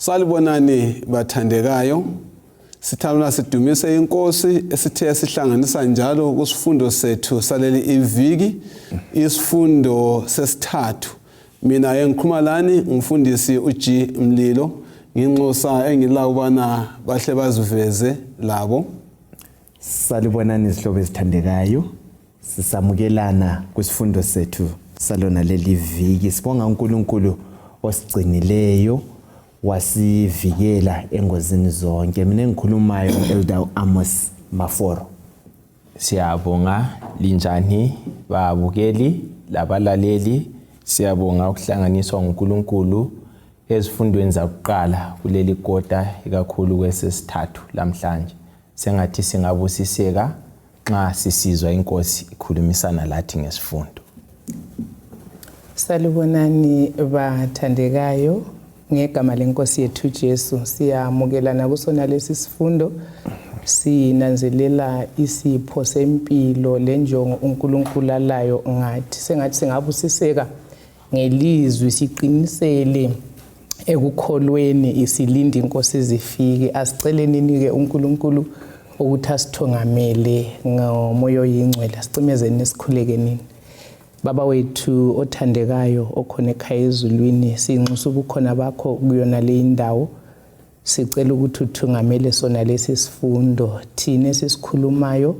Salibonani bathandekayo. Sithandana sidumise inkosi esithe yasihlanganisa njalo kusifundo sethu saleli iviki, isifundo sesithathu. Mina engikhuluma lani ngumfundisi uG Mlilo, nginxusa engila ubana bahle baziveze labo. Salibonani izihlobo ezithandekayo. Sisamukelana kwisifundo sethu salona leli viki. Sibonga uNkulunkulu osigcinileyo wasivikela engozini zonke. Mina engikhulumayo Elder Amos Maforo. Siyabonga linjani babukeli labalaleli siyabonga ukuhlanganiswa nguNkulunkulu ezifundweni zakuqala kuleli kota ikakhulu kwesesithathu lamhlanje sengathi singabusiseka nxa sisizwa inkosi ikhulumisana lathi ngesifundo. Salibonani bathandekayo ngegama lenkosi yethu Jesu siyamukelana kusona lesi sifundo sinanzelela isipho sempilo lenjongo uNkulunkulu alayo ngathi sengathi singabusiseka ngelizwi siqinisele ekukholweni isilinde inkosi zifike asicelenini-ke uNkulunkulu ukuthi asithungamele ngomoya oyingcwele asicimezeni sikhulekenini Baba wethu othandekayo okhona ekhaya ezulwini sinxusa ubukhona bakho kuyona le indawo Sicela ukuthi uthungamele sona lesi sifundo thina esisikhulumayo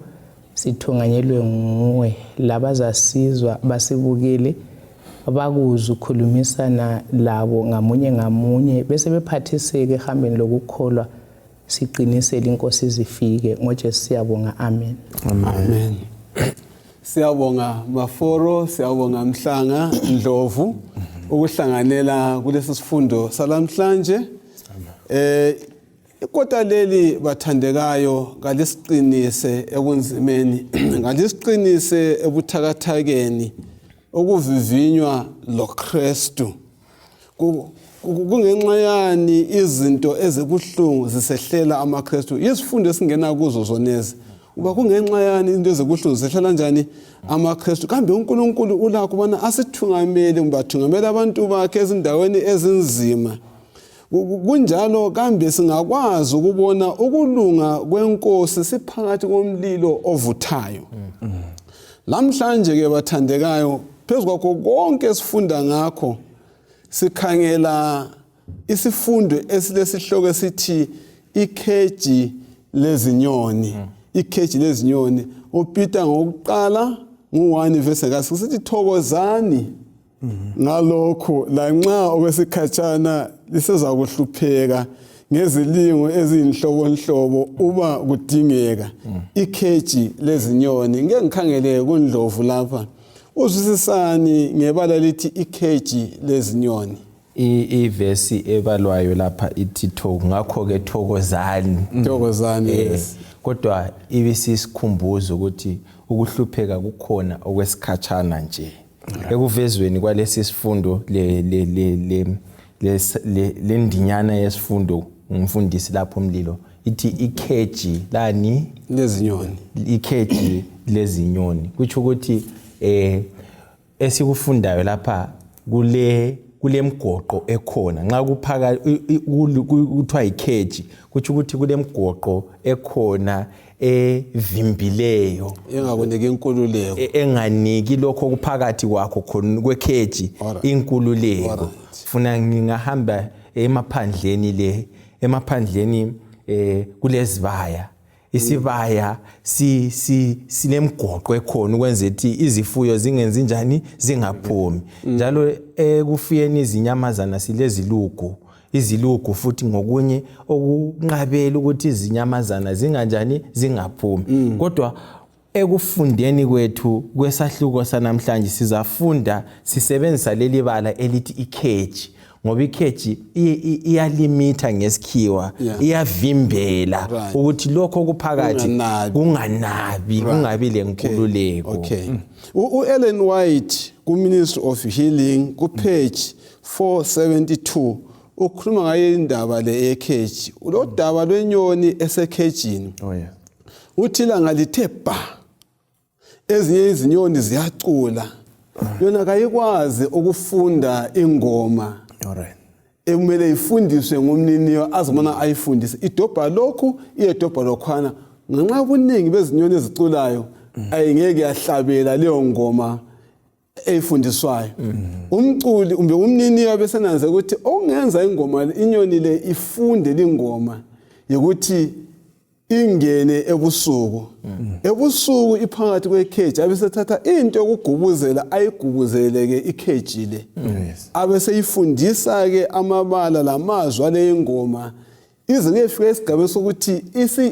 sithunganyelwe nguwe labazasizwa basibukele bakuzwe ukhulumisana labo ngamunye ngamunye bese bephathiseke ehambeni lokukholwa siqinisele inkosi izifike ngoJesu siyabonga amen amen siyabonga maforo siyabonga mhlanga ndlovu ukuhlanganela kulesi sifundo salamhlanje eh ikota leli bathandekayo kalisiqinise ebunzimeni kalisiqinise ebuthakathakeni ukuvivinywa loKristu Kungenxa yani izinto ezibuhlungu zisehlela amaKristu? Yisifundo esingena kuzo zonezi. Uba kungenxa yani izinto ezibuhlungu zisehlela njani amaKristu? Kambe uNkulunkulu ulakho ukubana asithungamele kumbe athungamele abantu bakhe ezindaweni ezinzima. Kunjalo kambe singakwazi ukubona ukulunga kwenkosi siphakathi komlilo ovuthayo. Lamhlanje ke bathandekayo phezu kwakho konke esifunda ngakho sikhangela isifundo esilesihloko esithi ikheji lezinyoni mm. ikheji lezinyoni uPeter ngokuqala ngu-1 verse ka sithi thokozani mm. ngalokhu lanxa okwesikhatshana lisezakuhlupheka ngezilingo eziyinhlobonhlobo uba kudingeka mm. ikheji lezinyoni ngeke ngikhangele kundlovu lapha Uzwisisani ngebala lithi ikheji lezinyoni? Ivesi ebalwayo lapha ithi thoko ngakho-ke thokozani. Mm. Thokozani eh, yes. Kodwa ibisisikhumbuzo ukuthi ukuhlupheka kukhona okwesikhatshana nje. Ekuvezweni kwalesi sifundo le le le le le ndinyana yesifundo ngumfundisi lapho umlilo ithi ikheji lani lezinyoni ikheji lezinyoni kutsho ukuthi eh esikufundayo lapha kule kulemgoqo ekhona nxa kuphaka kuthiwa yikheji kutsho ukuthi kulemgoqo ekhona evimbileyo engakuniki inkululeko e, enganiki lokho okuphakathi kwakho khona kwekheji inkululeko funa ngingahamba emaphandleni le emaphandleni eh kulezibaya isibaya si si sinemgoqo ekhona ukwenza ukuthi izifuyo zingenzi njani zingaphumi mm. njalo ekufuyeni izinyamazana silezilugu izilugu futhi ngokunye okunqabela ukuthi izinyamazana zinganjani zingaphumi mm. kodwa Ekufundeni kwethu kwesahluko sanamhlanje sizafunda sisebenzisa leli bala elithi ikheji ngoba ikheji iyalimitha ngesikhiwa iyavimbela right. ukuthi lokho okuphakathi kunganabi kungabi lenkululeko okay. Mm. U-Ellen White ku-Ministry of Healing ku-page 472 ukhuluma ngayo indaba le eyekheji ulodaba lwenyoni esekhejini oh, yeah. Uthi ilanga lithe bha ezinye izinyoni ziyacula yona kayikwazi ukufunda ingoma Alright. ekumele ifundiswe ngumniniyo azibona ayifundise idobha lokhu iyedobha lokhwana ngenxa yobuningi bezinyoni eziculayo ayingeke yahlabela leyo ngoma eyifundiswayo umculi umbe umniniyo abesenanze ukuthi okungenza ingoma inyoni le ifunde lingoma yokuthi ingene ebusuku ebusuku iphakathi kwekheji abesethatha into yokugubuzela ayigubuzele ke ikheji le abeseyifundisa ke amabala lamazwi aleyo ngoma ize kuyefika esigabeni sokuthi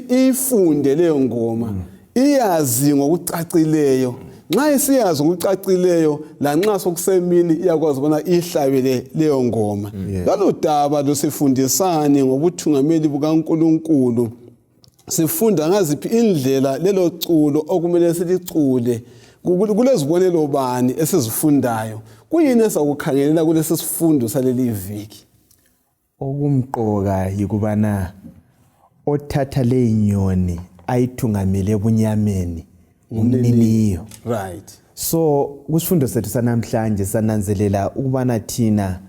ifunde leyo ngoma iyazi ngokucacileyo nxa isiyazi ngokucacileyo lanxa sokusemini iyakwazi ubona ihlabele leyo ngoma lolu daba lusifundisani ngobuthungameli bukaNkulunkulu sifunda ngaziphi indlela lelo culo okumele silicule kulezibonelo bani esizifundayo kuyini esakukhangelela kulesi sifundo saleli viki Okumqoka yikubana othatha leyi nyoni ayithungamele ebunyameni ngumniniyo. Right. So kusifundo sethu sanamhlanje sananzelela ukubana thina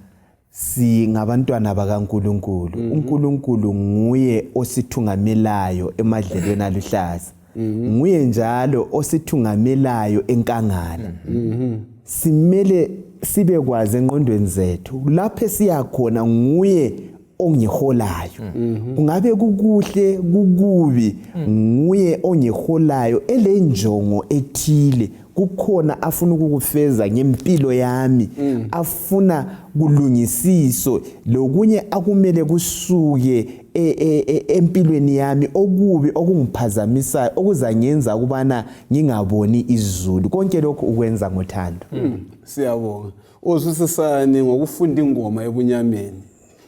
singabantwana bakaNkulunkulu. Mm -hmm. UNkulunkulu nguye osithungamelayo emadlelweni aluhlaza. Mm -hmm. Nguye njalo osithungamelayo enkangala. Mm -hmm. Simele sibekwazi enqondweni zethu lapho esiya khona nguye ongiholayo mhm. kungabe kukuhle kukubi nguye ongiholayo elenjongo ethile kukhona afuna ukukufeza ngempilo yami mm. afuna kulungisiso lokunye akumele kusuke e, e, e, empilweni yami okubi okungiphazamisayo okuzangenza ukubana ngingaboni izulu konke lokhu ukwenza ngothando mm. siyabonga uzwisisani ngokufunda ingoma ebunyameni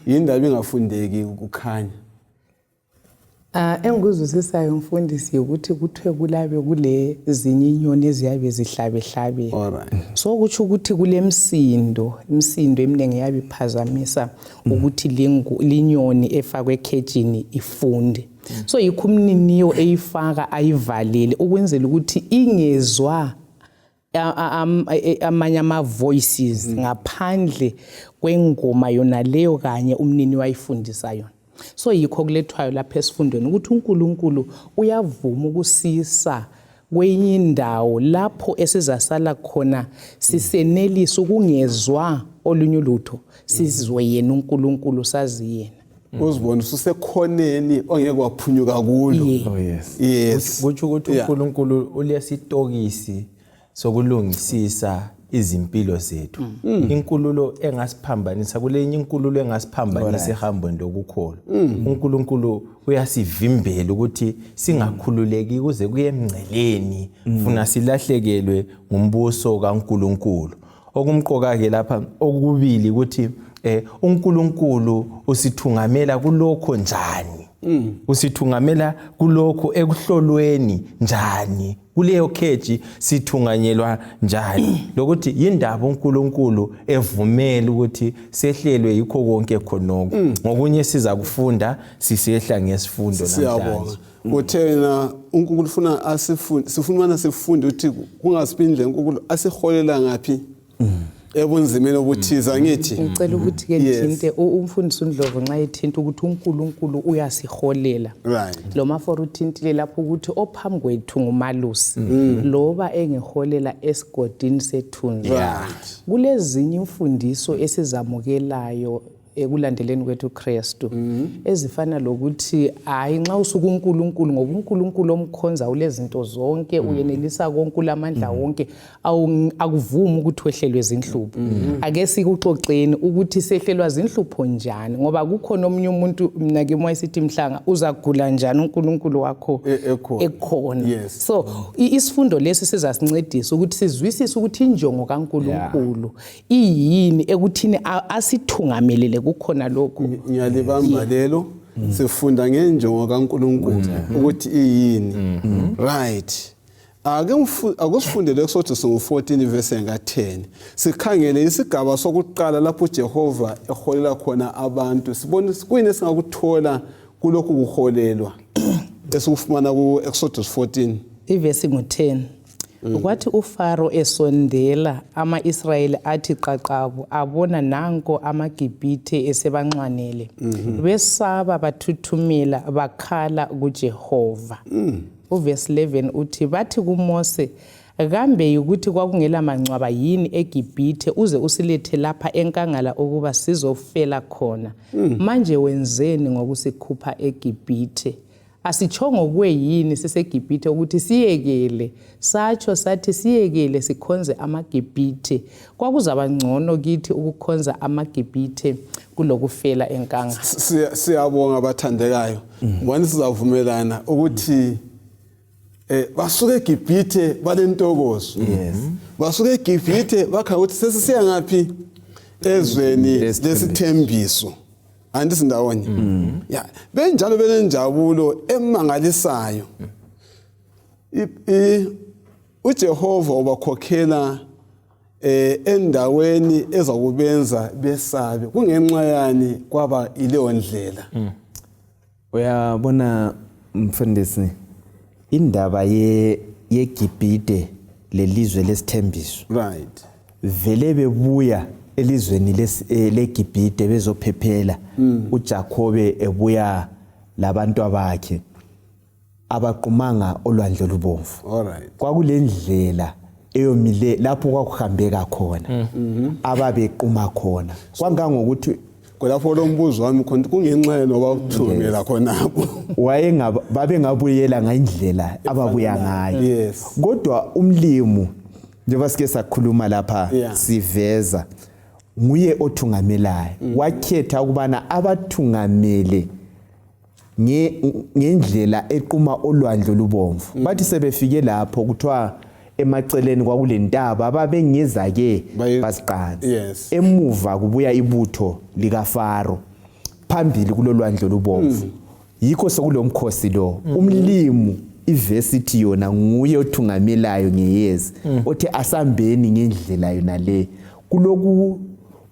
yindaba ingafundeki kukhanya Ah engikuzwisisayo mfundisi ukuthi kuthiwe kulabe kulezinye inyoni eziyabe zihlabehlabe. Alright. So kutsho ukuthi kulemsindo, imsindo eminingi yabe iphazamisa ukuthi linyoni efakwe ekhejini ifunde. So yikho umniniyo eyifaka ayivalele ukwenzela ukuthi ingezwa e, amanye ama-voices mm. ngaphandle kwengoma yona leyo kanye umnini wayifundisa yona so yikho kulethwayo lapha esifundweni ukuthi uNkulunkulu uyavuma ukusisa kwenye indawo lapho esizasala khona sisenelisa ukungezwa olunye ulutho sizwe yena uNkulunkulu sazi yena uzibona ususekhoneni ongeke waphunyuka kulo oh yes yes kutsho ukuthi uNkulunkulu ulesitokisi sokulungisisa izimpilo zethu mm. inkululo engasiphambanisa kulenye inkululo engasiphambanisa ehambweni lokukholwa mm. uNkulunkulu uyasivimbela ukuthi singakhululeki kuze kuye emngceleni mm. funa silahlekelwe ngumbuso kaNkulunkulu okumqoka-ke lapha okubili ukuthi eh uNkulunkulu usithungamela kulokho njani mm. usithungamela kulokho ekuhlolweni njani kuleyo kheji sithunganyelwa njani lokuthi yindaba uNkulunkulu evumela ukuthi sehlelwe yikho konke khonoko mm. ngokunye siza kufunda sisehla ngesifundo namhlanje uthe wena uNkulunkulu ufuna asifunde sifuna ubana sifunde ukuthi kungasiphi indlela uNkulunkulu asiholela ngaphi ebunzimeni obuthize angithi ngicela ukuthi ke ngithinte umfundisi uNdlovu nxa ethinta ukuthi uNkulunkulu uyasiholela right lo mafora uthintile lapho ukuthi ophambi kwethu ngumalusi mm. loba engiholela esigodini sethunzi kulezinye imfundiso esizamukelayo ekulandeleni kwethu uKristu mm -hmm. ezifana lokuthi hayi nxa usuka uNkulunkulu ngoba uNkulunkulu omkhonza ulezinto zonke mm -hmm. uyenelisa konke ulamandla mm -hmm. wonke akuvumi ukuthi wehlelwe zinhlupho mm -hmm. ake sikuxoxeni ukuthi sehlelwa zinhlupho njani ngoba kukhona omunye umuntu mina ke uma esithi mhlanga uzagula njani uNkulunkulu wakho e, ekhona yes. so isifundo lesi sizasincedisa ukuthi sizwisise ukuthi injongo kaNkulunkulu yeah. iyini ekuthini asithungamelele kukhona lokhu ngiyalibamba lelo mm. sifunda ngenjongo kaNkulunkulu mm. ukuthi iyini mm. right ake akusifundele Exodus ngo-14 verse ka-10 sikhangele isigaba sokuqala lapho uJehova eholela khona abantu sibone kuyini esingakuthola kulokhu kuholelwa esikufumana ku-Exodus 14 ivesi ngu-10. Kwathi uFaro esondela, ama-Israyeli athi qaqabu, abona nanko amaGibhithe esebanxwanele. Besaba bathuthumela bakhala kuJehova. Uvesi 11 uthi bathi kuMose, kambe yikuthi kwakungela mangcwaba yini eGibhithe uze usilethe lapha enkangala ukuba sizofela khona? Manje wenzeni ngokusikhupha eGibhithe? Asitshongo kuwe yini siseGibhithe ukuthi siyekele? Satsho sathi siyekele sikhonze amaGibhithe. Kwakuzaba ngcono kithi ukukhonza amaGibhithe kulokufela enkangala. Siyabonga bathandekayo. Ngibona sizavumelana ukuthi basuke eGibhithe balentokozo. Yes. Basuke eGibhithe bakha ukuthi sesisiya ngaphi ezweni lesithembiso. Andithi sindawonye. Ya, benjalo belenjabulo emangalisayo. uJehova ubakhokhela endaweni ezakubenza besabe. Kungenxa yani kwaba ileyo ndlela? Uyabona mfundisi, indaba yeGibhite lelizwe lesithembiso. Right. Vele bebuya elizweni leGibhite bezophephela. uJakobe ebuya labantu abakhe abaqumanga olwandle olubomvu. All right. Kwakulendlela eyomile lapho kwakuhambeka khona, ababequma khona. Kwangangokuthi Kulapho lo mbuzo wami khona kungenxa yena obakuthumela khonapho. Babengabuyela ngendlela ababuya ngayo. Yes. Kodwa umlimu njengoba sike sakhuluma lapha siveza nguye othungamelayo. Wakhetha ukubana abathungamele ngendlela equma olwandle olubomvu. Bathi sebefike lapho kuthiwa emaceleni kwakulentaba ababengeza ke basiqansa. Yes. Emuva kubuya ibutho likaFaro phambili kulolwandle olubomvu. Yikho sokulomkhosi lo. Umlimu ivesithi yona nguye othungamelayo ngeyezi, othi asambeni ngendlela yona le. Kuloku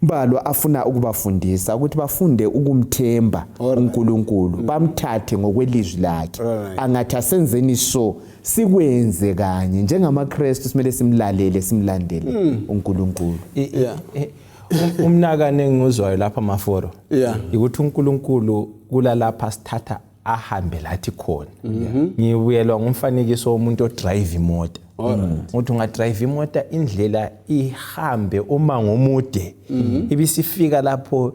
mbalwa afuna ukubafundisa ukuthi bafunde ukumthemba uNkulunkulu, bamthathe ngokwelizwi lakhe. Angathi asenzeni so sikwenze kanye njengamaKristu, simele simlalele, simlandele uNkulunkulu. Umnakane engizwayo lapha maforo ukuthi uNkulunkulu kulalapha sithatha ahambe lathi khona. Ngibuyelwa ngumfanekiso womuntu odrive imota. Uthi ungadrive imota indlela ihambe uma ngomude, ibisifika lapho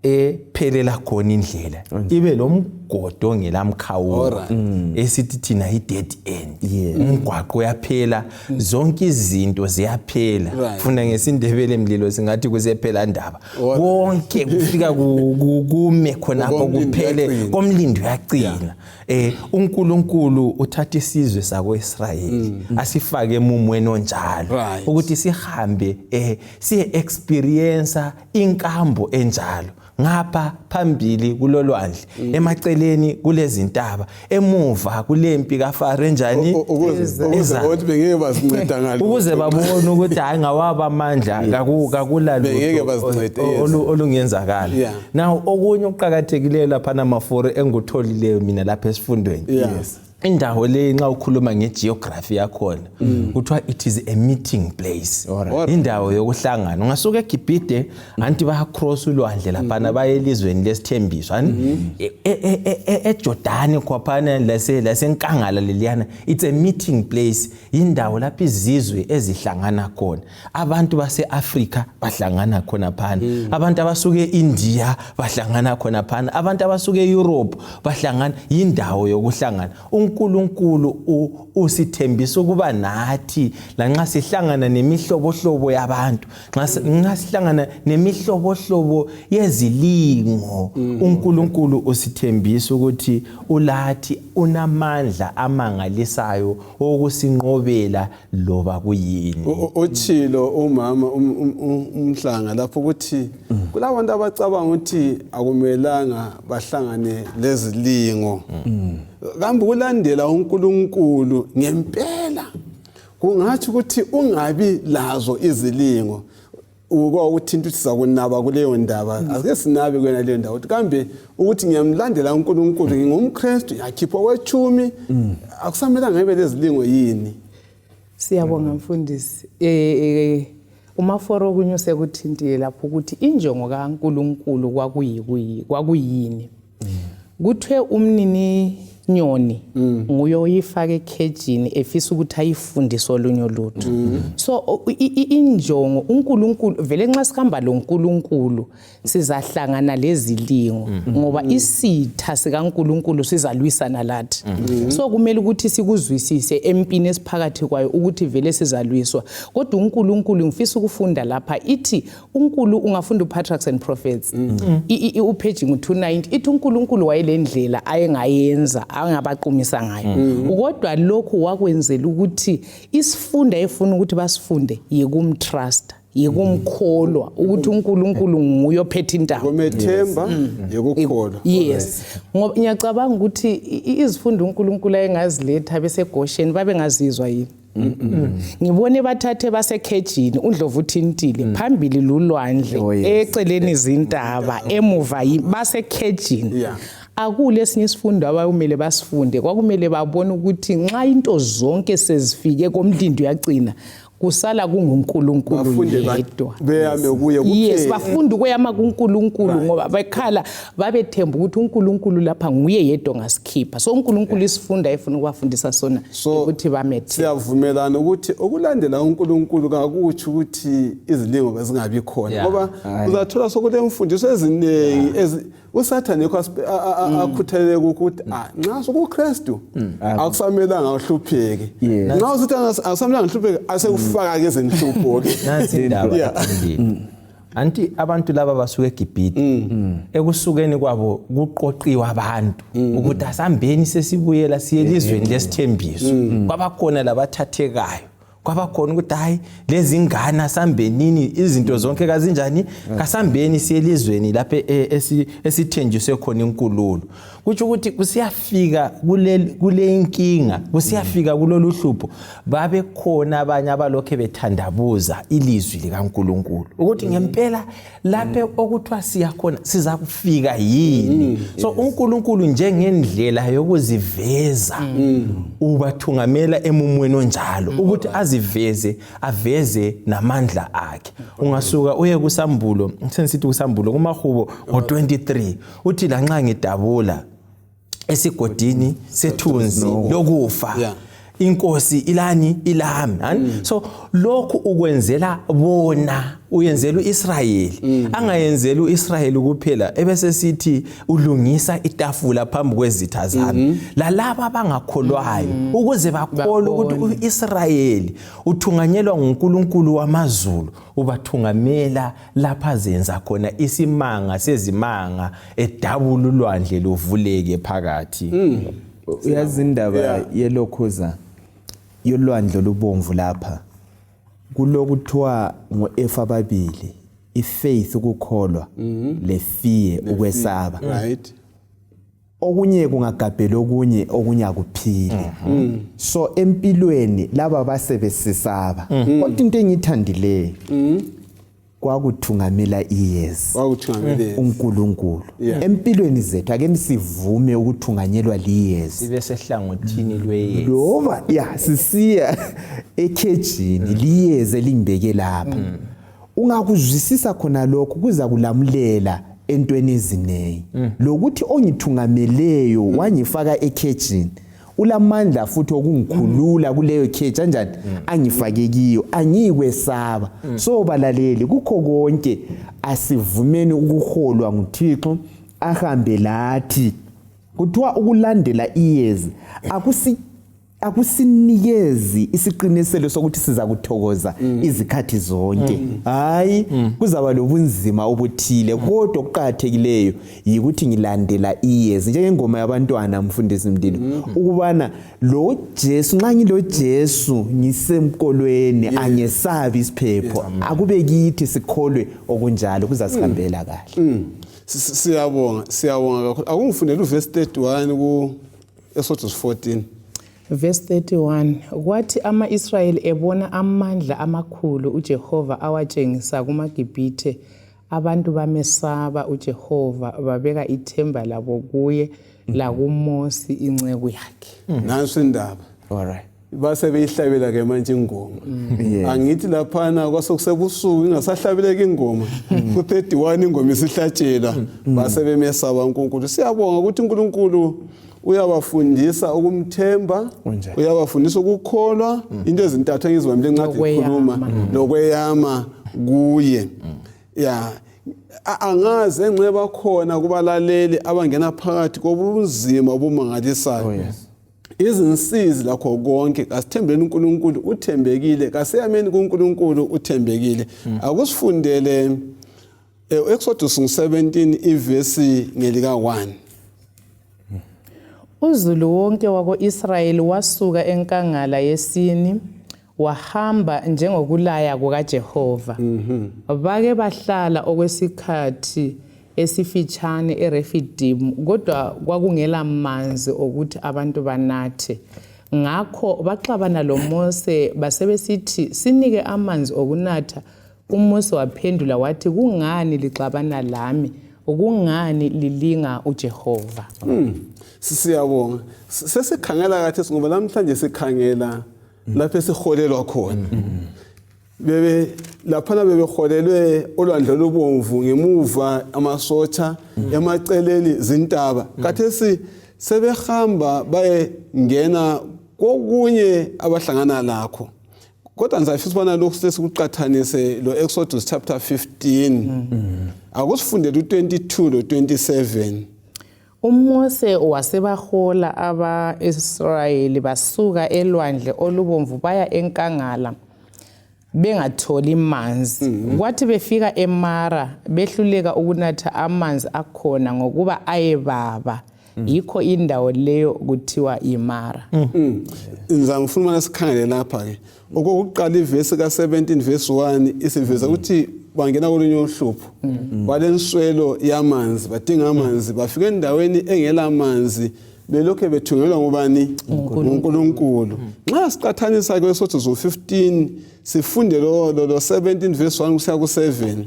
ephelela khona indlela, ibe lo mgodo ongelamkhawulo esithi thina i-dead end. Umgwaqo uyaphela, zonke izinto ziyaphela. Funa ngesiNdebele mlilo singathi kusephela ndaba. Konke kufika kume khonapho kuphele, komlindo uyacina. uNkulunkulu uthatha isizwe sakwaIsrayeli asifake emumweni onjalo ukuthi sihambe siye experience inkambo enjalo. Ngapha phambili kulolwandle, emaceleni kulezintaba, emuva kulempi kaFaro enjani, ukuze bengeke bazinceda ngalo, ukuze babone ukuthi hayi ngawaba amandla kakula lutho olungenzakala. Now okunye okuqakathekileyo lapha namaforo engutholileyo mina lapha esifundweni, indawo le nxa ukhuluma ngegeography yakhona kuthiwa it is a meeting place, indawo yokuhlangana. Ungasuka eGibhite anti bayacross ulwandle laphana baye elizweni lesithembiso, eJordani khwaphana lasenkangala leliyana, it's a meeting place, indawo lapho izizwe ezihlangana khona. Abantu base-Afrika bahlangana khona phana, abantu abasuke e-India bahlangana khona phana, abantu abasuke e-Europe bahlangana, indawo yokuhlangana. uNkulunkulu usithembisa ukuba nathi lanxa sihlangana nemihlobohlobo yabantu, nxa sihlangana nemihlobohlobo yezilingo, uNkulunkulu usithembisa ukuthi ulathi, unamandla amangalisayo okusinqobela loba kuyini. Utshilo umama umhlanga lapho ukuthi kulabantu abacabanga ukuthi akumelanga bahlangane lezilingo. Kambe ukulandela uNkulunkulu ngempela kungathi ukuthi ungabi lazo izilingo? Ukwakuthinta ukuthi sizakunaba kuleyo ndaba, ake sinabe kuyona leyo ndawo. Kambe ukuthi ngiyamlandela uNkulunkulu, ngingumKristu, ngiyakhipha kwechumi, akusamelanga ngibe lezilingo yini? Siyabonga mfundisi. Eh, eh uMaforo okunye usekuthintile lapho ukuthi injongo kaNkuluNkulu kwakuyikuyi kwakuyini. Kuthiwe umnini nyoni mm. nguye oyifaka ekhejini efisa ukuthi ayifundise olunye ulutho mm. so injongo uNkulunkulu vele nxa sihamba loNkulunkulu sizahlangana lezilingo mm. ngoba mm. isitha sikaNkuluNkulu sizalwisana lathi mm. so kumele ukuthi sikuzwisise empini esiphakathi kwayo ukuthi vele sizalwiswa kodwa uNkulunkulu ngifisa ukufunda lapha ithi uNkulu ungafunda uPatriarchs and Prophets upage ngu-290 ithi uNkulunkulu wayelendlela ayengayenza angabaqumisa ngayo kodwa lokhu wakwenzela ukuthi isifunda efuna ukuthi basifunde yikumtrust yikumkholwa ukuthi uNkulunkulu nguye ophethe intambo kumethemba yikukholwa yes ngoba ngiyacabanga ukuthi izifundo uNkulunkulu ayengaziletha beseGosheni babengazizwa yini ngibone bathathe basekhejini uNdlovu uthintile mm. phambili lulwandle oh, eceleni izintaba emuva basekhejini akule esinye isifundo abakumele basifunde kwakumele babone ukuthi nxa into zonke sezifike komlindi uyacina kusala kunguNkulunkulu yedwa beyame kuye kuphela yes bafunda ukweyama kuNkulunkulu ngoba bekhala babethemba ukuthi uNkulunkulu lapha nguye yedwa ongasikhipha so uNkulunkulu isifunda efuna ukubafundisa sona ukuthi bamethembe siyavumelana ukuthi ukulandela uNkulunkulu kakutsho ukuthi izilingo bezingabi khona ngoba uzathola sokulemfundiso eziningi usathane yikho mm. akhuthalele kukho ukuthi mm. ah, nxa sukuKristu mm. akusamelanga uhlupheke nxa usithi akusamelanga uhlupheke asekufaka ke izinhlupho ke nansi indaba anti abantu laba basuka eGibhithe ekusukeni kwabo kuqoqiwa abantu ukuthi asambeni sesibuyela siye elizweni lesithembiso kwabakhona labathathekayo kwabakhona ukuthi hayi lezi ngane asambenini izinto zonke kazinjani kasambeni siye elizweni lapho e, esithenjiswe khona inkululo kutsho ukuthi kusiyafika kule inkinga kusiyafika kulolu hlupho babekhona abanye abalokhe bethandabuza ilizwi likaNkulunkulu ukuthi ngempela lapho mm. okuthiwa siya khona siza kufika yini mm, so uNkulunkulu njengendlela yokuziveza mm. ubathungamela emumweni onjalo ukuthi aziveze aveze namandla akhe ungasuka uye kusambulo sengisithi kusambulo kumahubo ngo-23 uthi lanxa ngidabula esigodini sethunzi lokufa yeah. inkosi ilani ilami hani mm. so lokhu ukwenzela bona uyenzela uIsrayeli mm. angayenzeli uIsrayeli kuphela ebese sithi ulungisa itafula phambi kwezitha zami mm -hmm. lalaba abangakholwayo mm. ukuze bakholwe ukuthi uIsrayeli uthunganyelwa nguNkulunkulu wamazulu ubathungamela lapha zenza khona isimanga sezimanga edabula ulwandle luvuleke phakathi mm. uyazi indaba yeah. yelokhuza yolwandle olubomvu lapha kulokuthiwa ngo-F ababili ifaith ukukholwa mm -hmm. le fear ukwesaba right okunye kungagabhela okunye okunye akuphili mm -hmm. so empilweni laba basebesisaba mm -hmm. kodwa into engiyithandileyo mm -hmm. kwakuthungamela iyezi kwakuthungamela uNkulunkulu yeah. empilweni zethu ake sivume ukuthunganyelwa liyezi sibe sehlangothini lweyezi loba ya sisiya ekhejini liyezi elingibeke lapha mm. Ungakuzwisisa khona lokhu kuzakulamulela entweni ezinengi mm. lokuthi ongithungameleyo mm. wangifaka ekhejini ulamandla futhi okungikhulula mm. kuleyo kheji anjani mm. angifake kiyo angiyikwesaba mm. so balaleli kukho konke asivumeni ukuholwa nguThixo ahambe lathi kuthiwa ukulandela iyezi akusi akusinikezi isiqiniselo sokuthi siza kuthokoza mm. izikhathi zonke mm. hayi mm. kuzaba lobunzima obuthile mm. kodwa okuqakathekileyo yikuthi ngilandela iyezi njengengoma yabantwana mfundisi Mndilo mm. ukubana lo Jesu nxa ngilo Jesu ngisemkolweni yeah. angesabi isiphepho yes. akube kithi sikholwe okunjalo kuzasihambela mm. kahle mm. siyabonga siyabonga kakhulu akungifundele uverse 31 ku Exodus 14. Verse 31 Kwathi ama-Israyeli ebona amandla amakhulu uJehova awatshengisa kumaGibhithe, abantu bamesaba uJehova, babeka ithemba labo kuye lakuMosi inceku yakhe. Nanso indaba. All right. Base beyihlabela ke manje ingoma. Angithi laphana kwasokusebusuku ingasahlabeleki ingoma. Ku-31 ingoma isihlatshelwa base bemesaba uNkulunkulu. Siyabonga ukuthi uNkulunkulu uyabafundisa ukumthemba, uyabafundisa ukukholwa, into ezintathu engizibambile incwadi ikhuluma lokweyama kuye. Ya, angazi enxeba khona kubalaleli abangena phakathi kobunzima obumangalisayo. Izinsizi lakho konke, kasithembeleni uNkulunkulu, uthembekile, kaseyameni kuNkulunkulu, uthembekile. Akusifundele Exodus 17 ivesi ngelika 1. Uzulu wonke wako-Israyeli wasuka enkangala yeSini wahamba njengokulaya kukaJehova. Bake bahlala okwesikhathi esifitshane eRefidimu, kodwa kwakungela manzi okuthi abantu banathe. Ngakho baxabana loMose basebesithi, sinike amanzi okunatha. UMose waphendula wathi, kungani lixabana lami? Kungani lilinga uJehova? Siyabonga. Sesikhangela kathi ngoba namhlanje sikhangela lapho esiholelwa khona. Bebe laphana bebeholelwe olwandle olubomvu, ngemuva amasotsha, emaceleni zintaba. Kathesi sebehamba bayengena kokunye abahlangana lakho. Kodwa ngizafisa ubana lokhu sesikuqathanise lo Exodus chapter 15. Akusifundele u22 lo 27. UMose wasebahola aba-Israyeli basuka elwandle olubomvu baya enkangala bengatholi manzi. Kwathi befika eMara behluleka ukunatha amanzi akhona ngokuba ayebaba. Yikho indawo leyo kuthiwa yiMara. Ngizama ufuna ukubana sikhangele lapha ke. Okokuqala ivesi ka-17 verse 1 isiveza ukuthi bangena kolunye uhlupho. Balenswelo yamanzi, badinga amanzi, bafika endaweni engela manzi belokhe bethungelwa ngubani? NguNkulunkulu. Nxa siqathanisa ke Exodus 15 sifunde lo 17 verse 1 kusiya ku-7,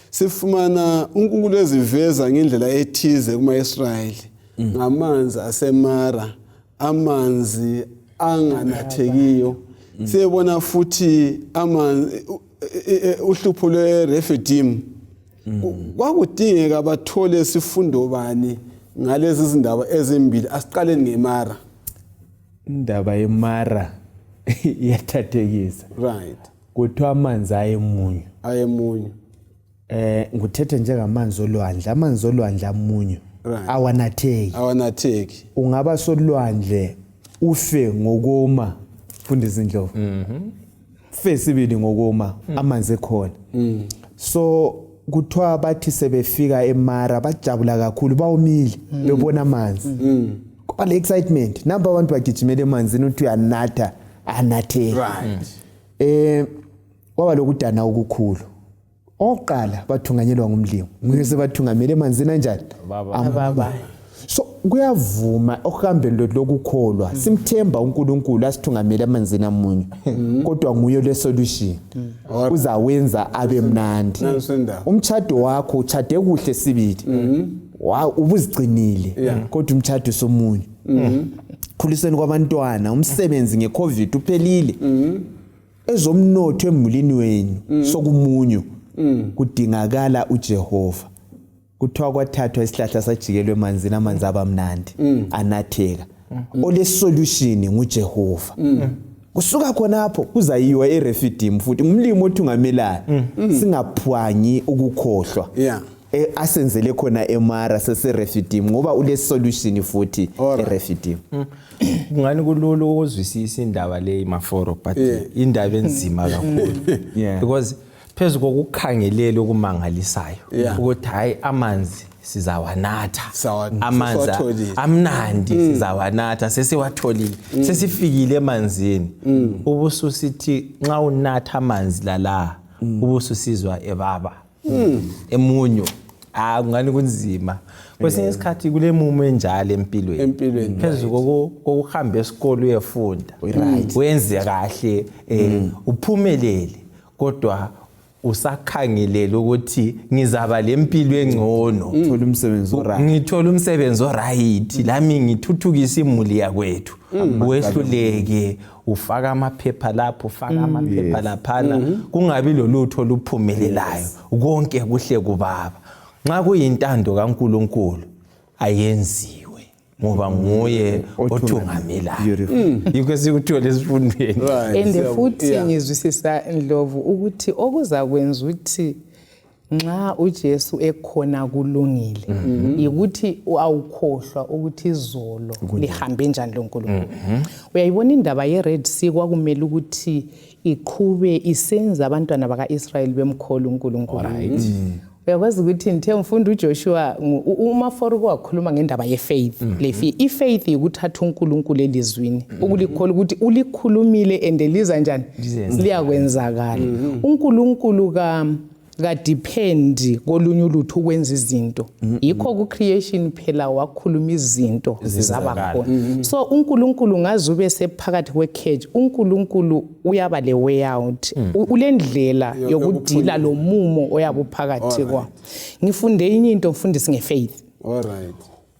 sifumana uNkulunkulu eziveza ngendlela ethize kuma-Israyeli ngamanzi aseMara, amanzi anganathekiyo. Siyebona futhi amanzi uhlupho lweRefidim. Kwakudingeka bathole sifundo bani ngalezi zindaba ezimbili? Asiqaleni ngeMara. Indaba yeMara iyathathekisa. Kuthiwa amanzi ayemunyu. Ayemunyu. Nguthethe njengamanzi olwandle, amanzi olwandle amunyu. Awanatheki. Awanatheki. Ungaba solwandle ufe ngokoma, Mfundisi Ndlovu. Fe sibili ngokoma, amanzi ekhona. So kuthiwa bathi sebefika eMara bajabula kakhulu, bawomile bebona amanzi. Kuba le excitement, namba abantu bagijimela emanzini, uthi uyanatha anatheki. Kwaba lokudana okukhulu. Oqala bathunganyelwa ngumlimi, nguye sebathungamele emanzini anjani? Ababa. So kuyavuma okuhambeni lwethu lokukholwa, simthemba uNkulunkulu asithungamele emanzini amunye, kodwa nguye le solution. Uzawenza abe mnandi. Umtshado wakho utshade kuhle sibili. Ubuzigcinile, kodwa umtshado somunye. Khuliseni kwabantwana, umsebenzi ngeCovid uphelile. Ezomnotho emulini wenu sokumunyu. Kudingakala uJehova. Kuthiwa kwathathwa isihlahla sajikelwe emanzini, amanzi abamnandi, anatheka. Ole solution nguJehova. Kusuka khonapho kuzayiwa eRefidim futhi ngumlimi othungamelayo. Singaphwangi ukukhohlwa. Asenzele khona eMara seseRefidim ngoba ule solution futhi eRefidim. Kungani kulula ukuzwisisa indaba leyi Maforo, but indaba enzima kakhulu. Because phezu kokukhangelela okumangalisayo ukuthi hayi amanzi sizawanatha, amanzi amnandi sizawanatha, sesiwatholile, sesifikile emanzini. Ubususithi nxa unatha amanzi lala ubususizwa ebaba emunyu. Kungani kunzima kwesinye isikhathi kule mumo enjalo empilweni, phezu kokuhamba esikolo uyefunda, wenze kahle, uphumelele, kodwa Usakhangelele ukuthi ngizaba lempilo engcono, Thola umsebenzi oright. Ngithola umsebenzi oright, lami ngithuthukise imuli yakwethu. Wehluleke, ufaka amaphepha lapho, ufaka amaphepha laphana, kungabi lolutho oluphumelelayo. Konke kuhle kubaba. Nxa kuyintando kaNkuluNkulu, ayenziwe, ngoba nguye othungamelayo. Beautiful. Yikho esikuthole esifundweni. And futhi ngizwisisa, Ndlovu, ukuthi okuzakwenza ukuthi nxa uJesu ekhona kulungile yikuthi awukhohlwa ukuthi izolo lihambe njani loNkulunkulu. Uyayibona indaba ye-Red Sea, kwakumele ukuthi iqhube isenza abantwana baka-Israyeli bemkhola uNkulunkulu. Uyakwazi ukuthi ngithe ngifunda uJoshua, uMaforoko wakhuluma ngendaba ye-faith. Le i-faith yikuthatha uNkulunkulu elizwini, ukulikhola ukuthi ulikhulumile and liza njani, liyakwenzakala. UNkulunkulu ka kadepend kolunye ulutho ukwenza izinto. Yikho ku-creation phela wakhuluma izinto zaba khona. So uNkulunkulu ngaze ube sephakathi kwe-cage, uNkulunkulu uyaba le way out. Ulendlela yokudila lo mumo oyabe uphakathi kwa. Ngifunde enye into, mfundisi, nge-faith, All right.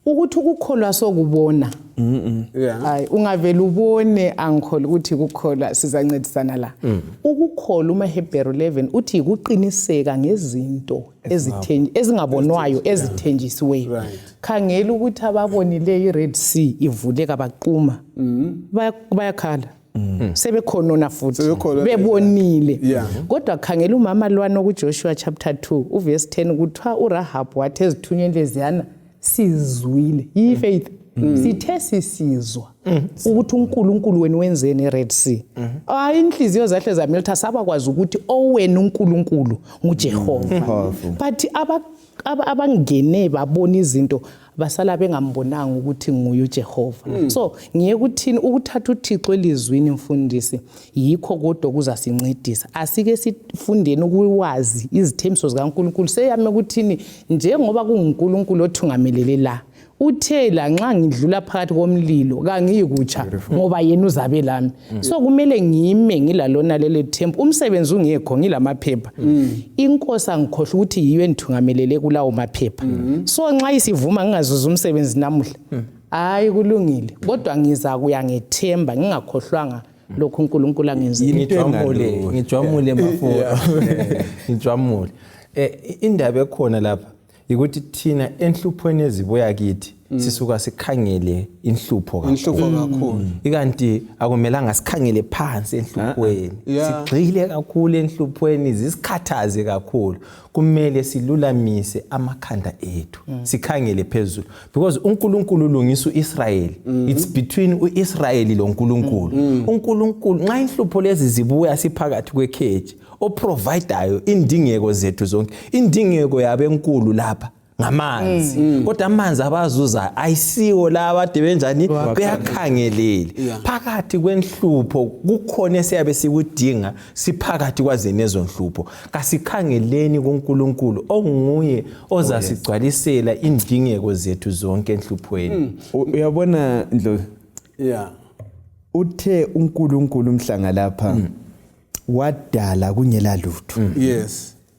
ukuthi ukukholwa sokubona. Hayi, ungavela ubone, angikholwa ukuthi kukholwa. Sizancedisana la. Ukukholwa, umaHebheru 11 uthi yikuqiniseka ngezinto ezingabonwayo ezithenjisiweyo. Khangela ukuthi ababonileyo i-Red Sea ivuleka baquma, bayakhala, sebekhonona futhi. Sebekhonona. Bebonile. Kodwa khangela umama lwana kuJoshua chapter 2 uverse 10, kuthiwa uRahab wathi ezithunyweni leziyana, "Sizwile." Yi-faith. Sithe sisizwa ukuthi uNkulunkulu wenu wenzeni eRed Sea, hayi, inhliziyo zahle zameltha, sabakwazi ukuthi owena uNkulunkulu nguJehova. Powerful. But abangene babona izinto basala bengambonanga ukuthi nguye uJehova. So ngiye kuthini, ukuthatha uThixo elizwini, mfundisi, yikho kodwa kuzasincedisa. Asike sifundeni ukwazi izithembiso zikaNkulunkulu, seyame ukuthini njengoba kunguNkulunkulu othungamelele la. Uthe la nxa ngidlula phakathi komlilo kangiyi kutsha, ngoba yena uzabe lami. So kumele ngime ngilalona leli themba. Umsebenzi ungekho, ngilamaphepha, inkosi angikhohlwa ukuthi yiyo endithungamelele kulawo maphepha. So nxa isivuma ngingazuza umsebenzi namuhla, hayi, kulungile, kodwa ngizakuya ngethemba, ngingakhohlwanga lokhu uNkulunkulu angenzile. Ngijwamule, ngijwamule, mafo, ngijwamule. Indaba ekhona lapha ukuthi thina enhluphweni ezibuya kithi sisuka sikhangele inhlupho kakhulu. Inhlupho kakhulu. Ikanti akumelanga sikhangele phansi enhluphweni. Sigxile kakhulu enhluphweni, zisikhathaze kakhulu. Kumele silulamise amakhanda ethu, sikhangele phezulu, because uNkulunkulu ulungisa uIsrayeli. It's between uIsrayeli loNkulunkulu. UNkulunkulu, nxa inhlupho lezi zibuya siphakathi kwecage, oprovidayo indingeko zethu zonke, indingeko yabo enkulu lapha ngamanzi, kodwa amanzi abazuza ayisiwo la abade benjani beyakhangelele. Phakathi kwenhlupho kukhona esiyabe sikudinga. Siphakathi kwazenezo nhlupho, kasikhangeleni kuNkulunkulu onguye ozasigcwalisela indingeko zethu zonke enhluphweni. Uyabona, Ndlovu, uthe uNkulunkulu umhlanga lapha wadala kungela lutho.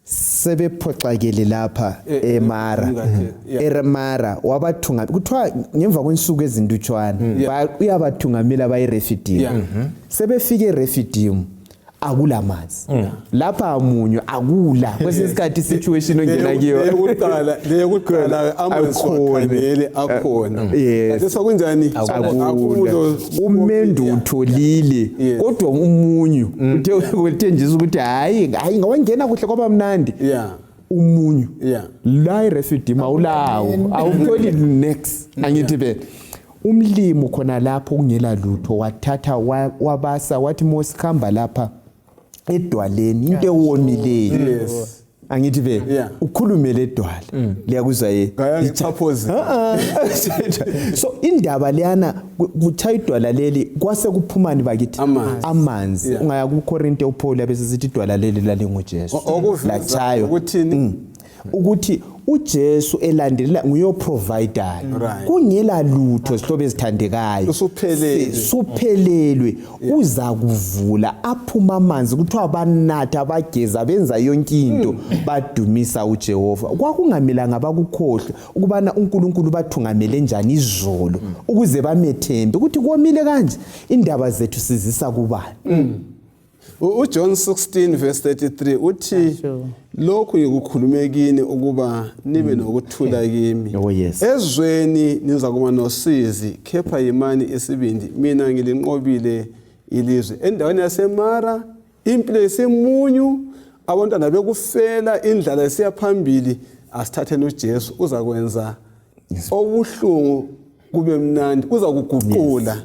Sebephoxakele lapha eMara. Emara wabathunga, kuthiwa ngemva kwensuku ezintutshwane uyabathungamela bayiRefidim. Sebefike eRefidim, akula manzi lapha, amunywe akula. Kwesinye isikhathi i-situation ongena kiyo Leyokuqala, leyokuqala, amanzi Akhona. wakhangele akhona. Khathesi kunjani? Akula. Akulo. Umendu utholile, kodwa umunyu uthe uthenjiswa ukuthi hayi, hayi, ngawangena kuhle kwaba mnandi. Umunyu la iRefidim awulawo, awutholi next. Angithi be umlimi khona lapho kungela lutho, wathatha wabasa, wathi, "Mose, hamba lapha edwaleni," into ewomileyo. Angithi be ukhulume ledwala, liyakuzwa ye. Ngayangixhaphozi. So indaba leyana kutshaya idwala leli, kwase kuphumani bakithi? Amanzi. Amanzi. Ungaya kuKorinte, uPaul abesesithi idwala leli lalinguJesu. Okuveza Latshaywa. ukuthini? Ukuthi uJesu elandelela nguye provider Right. Kungela lutho, zihlobo ezithandekayo. Usuphelelwe. Suphelelwe, uza kuvula aphuma amanzi, kuthiwa banatha, bageza, benza yonke into, badumisa uJehova. Kwakungamelanga bakukhohlwe ukubana uNkulunkulu bathungamele njani izolo ukuze bamethembe ukuthi komile kanje, indaba zethu sizisa kubani? UJohn 16 verse 33 uthi, "Lokhu ngikukhulume kini ukuba nibe nokuthula kimi. Oh, yes. Ezweni niza kuba nosizi, kepha yimani isibindi, mina ngilinqobile ilizwe." Endaweni yaseMara impilo isimunyu, abantwana bekufela, indlala isiya phambili. Asithatheni uJesu, uzakwenza obuhlungu kube mnandi, uza kuguqula.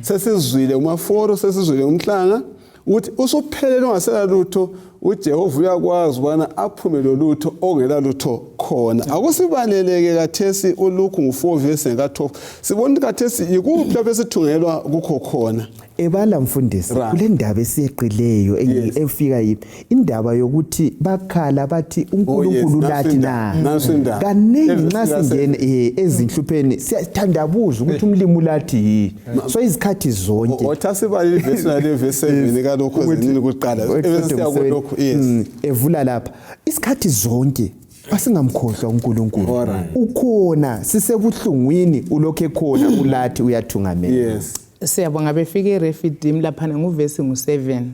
Sesizwile umaforo, sesizwile umhlanga ukuthi usuphelele, ungasela lutho, uJehova uyakwazi ubana aphume lolutho ongela lutho khona. Akusibaleleke kathesi uLuke ngu4 verse ka12, sibona ukuthi kathesi yikuphi lapho esithungelwa kukho khona. Ebala, mfundisi. Kule ndaba esiyeqileyo efika yiphi indaba yokuthi bakhala bathi uNkulunkulu lathi na? Nansi indaba. Kaningi nxa singena ezinhlupheni siyathandabuza ukuthi umlimi ulathi yi, so izikhathi zonke. Othi asibale ivesi nale verse 7 kalokho zinini kuqala, ebese siya kulokhu, yes. Evula lapha, isikhathi zonke asingamkhohlwa uNkulunkulu. Ukhona sisebuhlungwini, ulokhu ekhona, ulathi, uyathungamela. Siyabonga. Befike eRefidim laphana, nguvesi ngu-7.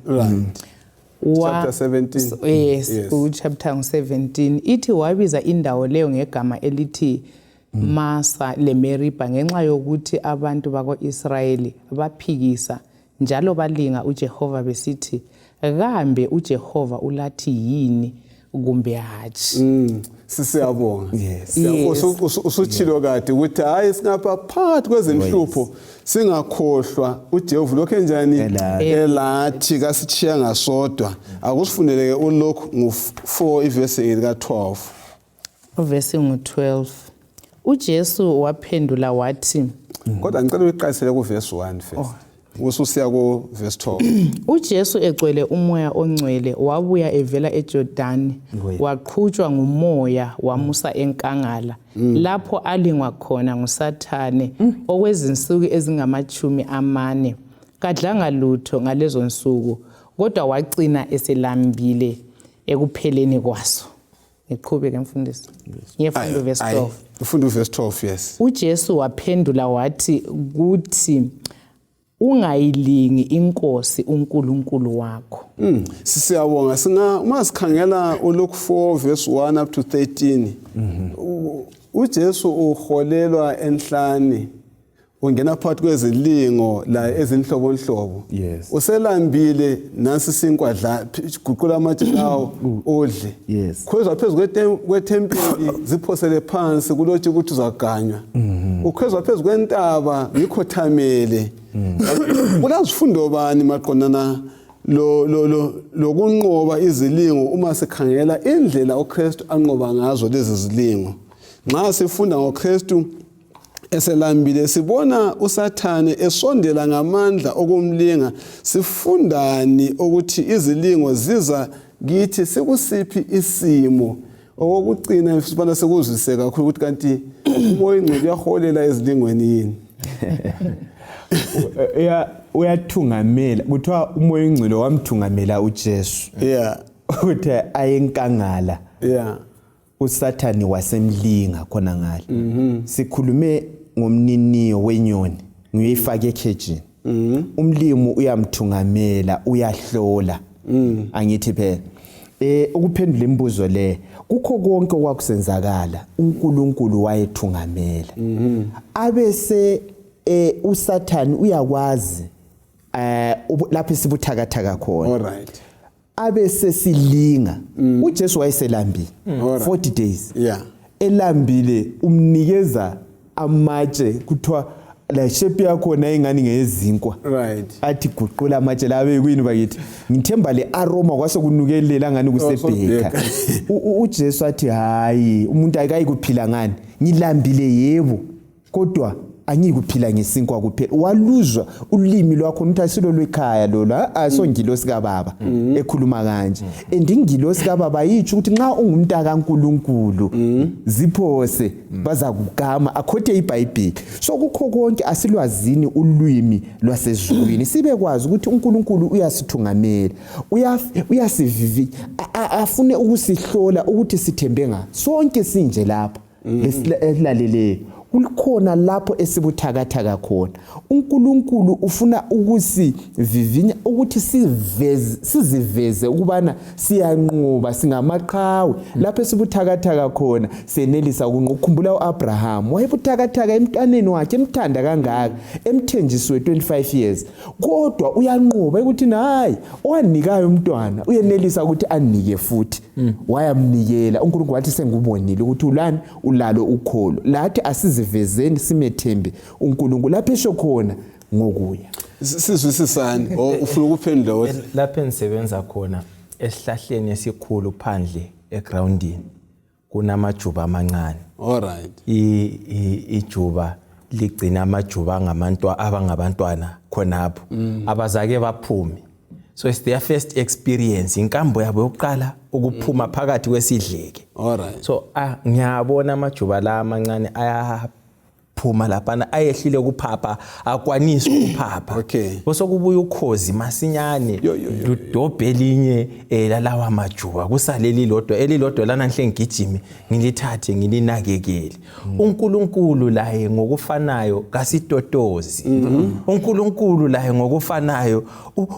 Chapter 17. Yes. Uchapter ngu-17 ithi wabiza indawo leyo ngegama elithi Masa leMeriba ngenxa yokuthi abantu bako-Israyeli baphikisa njalo balinga uJehova besithi, "Kambe uJehova ulathi yini kumbe hatshi?" Sisiyabonga. Yes. Usutshilo kade ukuthi hayi, singapha phakathi kwezinhlupho singakhohlwa uJehova lokho enjani. Elathi. Elathi kasitshiya ngasodwa. Akusifundeleke uLokhu ngu-4 ivesi lika-12. Uvesi ngu-12, uJesu waphendula wathi, Kodwa ngicela uyiqalisele kuvesi 1 first, ususiya ku-verse 12. UJesu egcwele umoya ongcwele wabuya evela eJordani, waqhutshwa ngumoya wamusa enkangala, lapho alingwa khona nguSathane okwezinsuku ezingama-40. Kadlanga lutho ngalezo nsuku, kodwa wacina eselambile ekupheleni kwaso. Ngiqhubeke, mfundisi, ngiyefunda uvesi 12? Ufunda uvesi 12, yes. UJesu waphendula wathi kuthi, "Ungayilingi inkosi uNkulunkulu wakho." Siyabonga. Singa uma sikhangela uLuke 4 verse 1 up to 13, uJesu uholelwa enhlani, ungena phakathi kwezilingo la ezinhlobonhlobo. Uselambile, nansi sinkwa, dla, guqula amatshe lawo udle. Khwezwa phezu kwethempeli, ziphosele phansi, kulotshe ukuthi uzaganywa. Ukhwezwa phezu kwentaba, ngikhothamele. Kulazifundo bani maqondana lo lo lo lokunqoba izilingo uma sikhangela indlela uKristu anqoba ngazo lezi zilingo? Nxa sifunda ngoKristu eselambile, sibona uSathane esondela ngamandla okumlinga. Sifundani ukuthi izilingo ziza kithi sikusiphi isimo? Okokugcina, sibona sekuzwise kakhulu ukuthi kanti umoya ingcwele uyaholela ezilingweni yini? Uyathungamela, kuthiwa umoya ingcwele wamthungamela uJesu ukuthi ayenkangala, uSathani wasemlinga khona ngale. Sikhulume ngomniniyo wenyoni, nguyifake ekhejini. Umlimi uyamthungamela, uyahlola, angithi phela ukuphendula imibuzo le, kukho konke okwakusenzakala uNkulunkulu wayethungamela. Abese uSathani uyakwazi lapho isibuthakathaka khona, all right abe sesilinga. uJesu wayeselambile 40 days. Elambile, umnikeza amatshe, kuthiwa la shape yakhona ingani ngeyezinkwa. Athi guqula amatshe la abe kuyini bakithi? Ngithemba le aroma kwase kunukelela ngani kusebheka. UJesu athi, "Hayi, umuntu akayi kuphila ngani? Ngilambile yebo, kodwa Angiyikuphila ngesinkwa kuphela. Waluzwa ulimi lwakho ukuthi asilo lwekhaya lolo, asongilosi kababa ekhuluma kanje. And ingilosi kababa yitsho ukuthi nxa ungumntaka kaNkuluNkulu ziphose bazakugama, akhothe iBhayibheli. So kukho konke asilwazini ulwimi lwasezulwini, sibekwazi ukuthi uNkulunkulu uyasithungamela, uyasivivinya, afune ukusihlola ukuthi sithembe nga. Sonke sinje lapha esilaleleyo, kukhona lapho esibuthakathaka khona. uNkulunkulu ufuna ukusivivinya ukuthi siziveze ukubana siyanqoba, singamaqhawe. Lapho esibuthakathaka khona senelisa ukunqoba. Ukhumbula uAbraham wayebuthakathaka emntaneni wakhe, emthanda kangaka, emthenjisiwe 25 years, kodwa uyanqoba ukuthi hayi, owanikayo umntwana uyenelisa ukuthi anike futhi. Wayamnikela uNkulunkulu, wathi sengubonile ukuthi ulani, ulalo ukholo. Lathi asizivezeni, simethembe uNkulunkulu lapho esho khona ngokuya. Sizwisisani o ufuna ukuphendula ukuthi Lapho engisebenza khona esihlahleni esikhulu phandle egroundini kunamajuba amancane. All right. Ijuba ligcina amajuba abangabantwana khonapho, abazake baphume. So it's their first experience, inkambo yabo yokuqala ukuphuma phakathi kwesidleke. All right. So ngiyabona amajuba la amancane ayaphuma laphana, ayehlile ukuphapha, akwanisi ukuphapha. Bese kubuya ukhozi masinyane, Yo, yo, yo, yo. ludobhe elinye lalawa majuba, kusale lilodwa, elilodwa lana nhle ngigijime ngilithathe ngilinakekele. uNkulunkulu laye ngokufanayo kasitotozi. uNkulunkulu laye ngokufanayo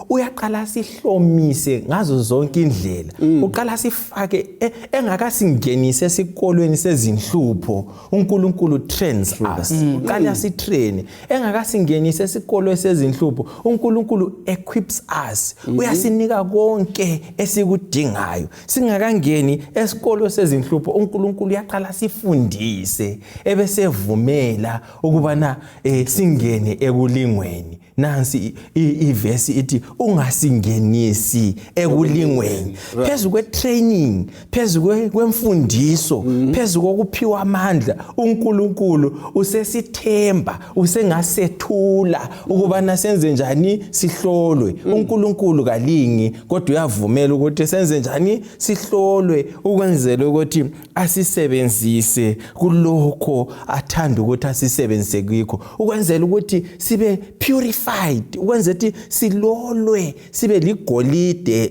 uyaqala sihlomise ngazo zonke indlela. Uqala sifake engakasingenise esikolweni sezinhlupho. uNkulunkulu trains us, uqala sitrain engakasingenise esikolweni sezinhlupho. uNkulunkulu equips us, uyasinika konke esikudingayo singakangeni esikolo sezinhlupho. uNkulunkulu uyaqala sifundise ebesevumela ukubana singene ekulingweni. Nansi ivesi ithi ungasingenisi ekulingweni. Phezu kwe-training, phezu kwemfundiso, phezu kokuphiwa amandla, uNkulunkulu usesithemba, usengasethula ukubana senze njani, sihlolwe. uNkulunkulu kalingi, kodwa uyavumela ukuthi senze njani, sihlolwe, ukwenzela ukuthi asisebenzise kulokho athanda ukuthi asisebenzise kikho, ukwenzela ukuthi sibe purified, ukwenzela ukuthi silolwe sibe ligolide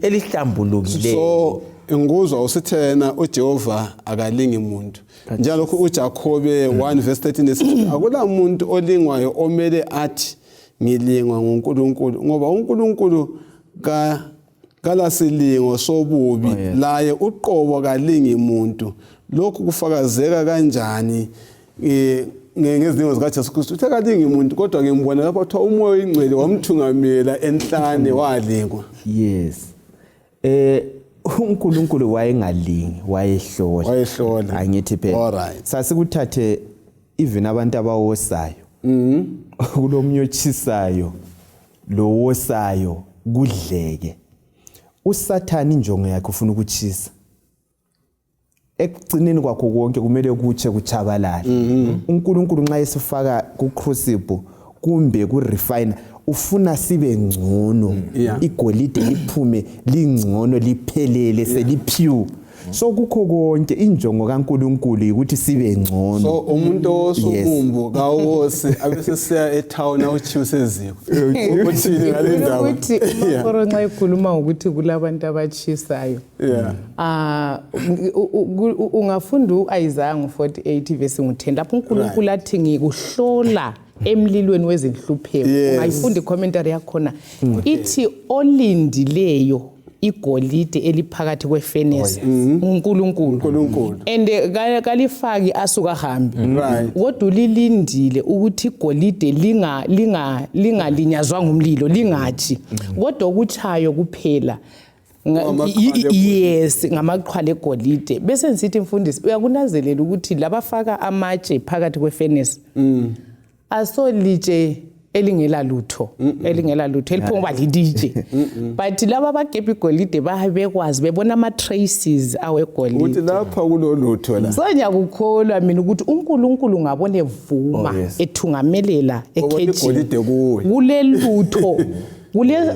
elihlambulukileyo. So ngikuzwa usithena uJehova akalingi muntu, njalo uJakobe 1 verse 13 esithi akula muntu olingwayo omele athi ngilingwa nguNkulunkulu, ngoba uNkulunkulu ka kalasilingo sobubi, laye uqobo kalingi muntu. Lokhu kufakazeka kanjani ngezilingo zikaJesu Kristu? Uthe kalingi muntu, kodwa ngimbona lapho kuthiwa uMoya oyiNgcwele wamthungamela enhlane, walingwa. Yes, uNkulunkulu wayengalingi, wayehlola. Wayehlola. Angithi phela All right. sasikuthathe even abantu abawosayo, kulomnye otshisayo, lowosayo kudleke. USathani injongo yakhe ufuna ukutshisa, ekugcineni kwakho konke kumele kutshe kutshabalale. uNkulunkulu nxa esifaka ku-crucible kumbe ku-refiner ufuna sibe ngcono, igolide liphume lingcono, liphelele, selipure. So kukho konke injongo kaNkulunkulu ukuthi sibe ngcono. So umuntu osumumbu kawosi abesesiya etown awuchiuse eziko, uthini ngale ndaba? Ukuthi uMaforo nxa ekhuluma ngokuthi kulabantu abatshisayo, ungafunda u-Isaya ngo-48 verse ngu-10, lapho uNkulunkulu athi ngikuhlola emlilweni wezinhlupheko. Ungayifunda i-commentary yakhona, ithi olindileyo igolide eliphakathi kwefenesi nguNkulunkulu. uNkulunkulu. And kalifaki asuka ahambe, kodwa ulilindile ukuthi igolide linga linga lingalinyazwa ngumlilo, lingatshi, kodwa okutshayo kuphela Ngamaqhwala egolide. Yes, ngamaqhwala egolide. Bese ngisithi, mfundisi, uyakunazelela ukuthi labafaka amatshe phakathi kwefenesi asolitshe. elingela lutho elingela lutho eliphonga uba lilitshe, but laba abagebha igolide bayabe bekwazi, bebona ama-traces awegolide ukuthi lapha kulolutho la. So ngiyakukholwa mina ukuthi uNkulunkulu ngabona evuma Oh, yes. ethungamelela Ubona ekhejini igolide kuwe. kulelutho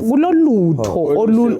kulolutho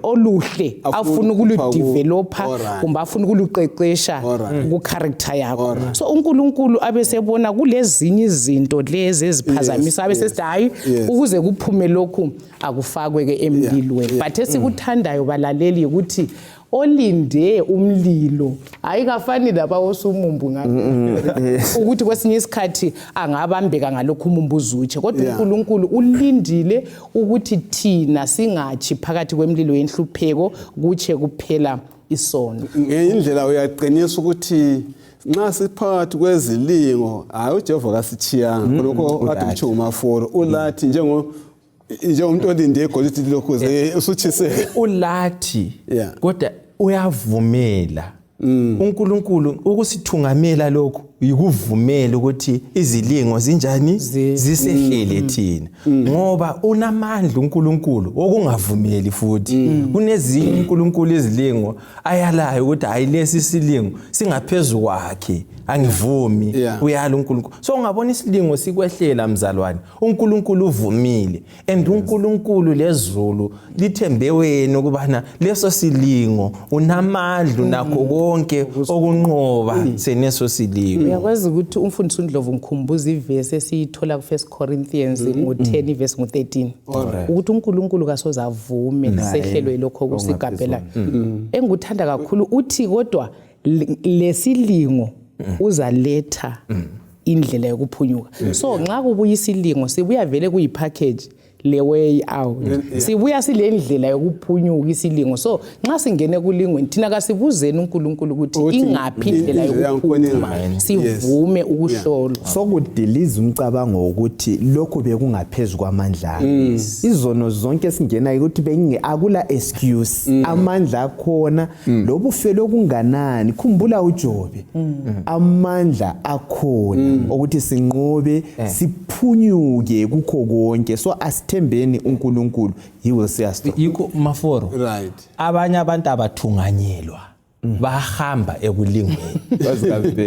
oluhle Afuna afuna ukukhipha ukuludevelopa kumbe afuna ukuluqeqesha ku-character yakho. So uNkulunkulu abesebona kulezinye izinto lezi eziphazamisa, abesesithi hayi, ukuze kuphume lokhu akufakwe ke emlilweni. But esikuthandayo, balaleli, ukuthi olinde umlilo hayi kafani labawosumumbu ngakho, ukuthi kwesinye isikhathi angabambeka ngalokhu umumbu uzutshe, kodwa uNkulunkulu ulindile ukuthi thina singatshi phakathi kwemlilo yenhlupheko, kutshe kuphela isono. Ngenye indlela uyaqinisa ukuthi nxa siphakathi kwezilingo, hayi, uJehova kasithiyanga khonokho kade kutsho ngumaforo ulathi njengomuntu olinde igolide lilokhuze usutshiseka. Ulathi, kodwa uyavumela uNkulunkulu ukusithungamela. Lokhu yikuvumela ukuthi izilingo zinjani zisehlele thina, ngoba unamandla uNkulunkulu okungavumeli. Futhi kunezinye uNkulunkulu izilingo ayalayo ukuthi hayi, lesi silingo singaphezulu kwakhe, angivumi. Uyala uNkulunkulu. So ungabona isilingo sikwehlela, mzalwane, uNkulunkulu uvumile, and uNkulunkulu lezulu lithembe wena ukubana leso silingo unamandla, unakho konke okunqoba seneso silingo. Uyakwazi ukuthi umfundisi uNdlovu ngikhumbuza ivesi esiyithola ku-1 Corinthians ngo-10 ivesi ngo-13, ukuthi uNkulunkulu kasoze avume sehlelwe yilokho okusigabhelayo. Engikuthanda kakhulu uthi kodwa lesilingo uzaletha indlela yokuphunyuka. So nxa kubuya isilingo, sibuya vele kuyi-package le way out, sibuya sile ndlela yokuphunyuka isilingo. So nxa singene kulingweni, thina kasibuzeni uNkulunkulu ukuthi Ukuthi ingaphi indlela indlela yangikhona yokuphuma, ingaphi. sivume ukuhlolwa. Sokudiliza umcabango wokuthi lokhu bekungaphezu kwamandla ami. Izono zonke singena ukuthi benginge akula excuse, amandla akhona, loba ufele kunganani. Khumbula uJobe, amandla akhona ukuthi sinqobe, siphunyuke kukho konke. So asithembeni uNkulunkulu, he will see us through. Yikho, maforo, abanye abantu abathunganyelwa, bahamba ekulingweni,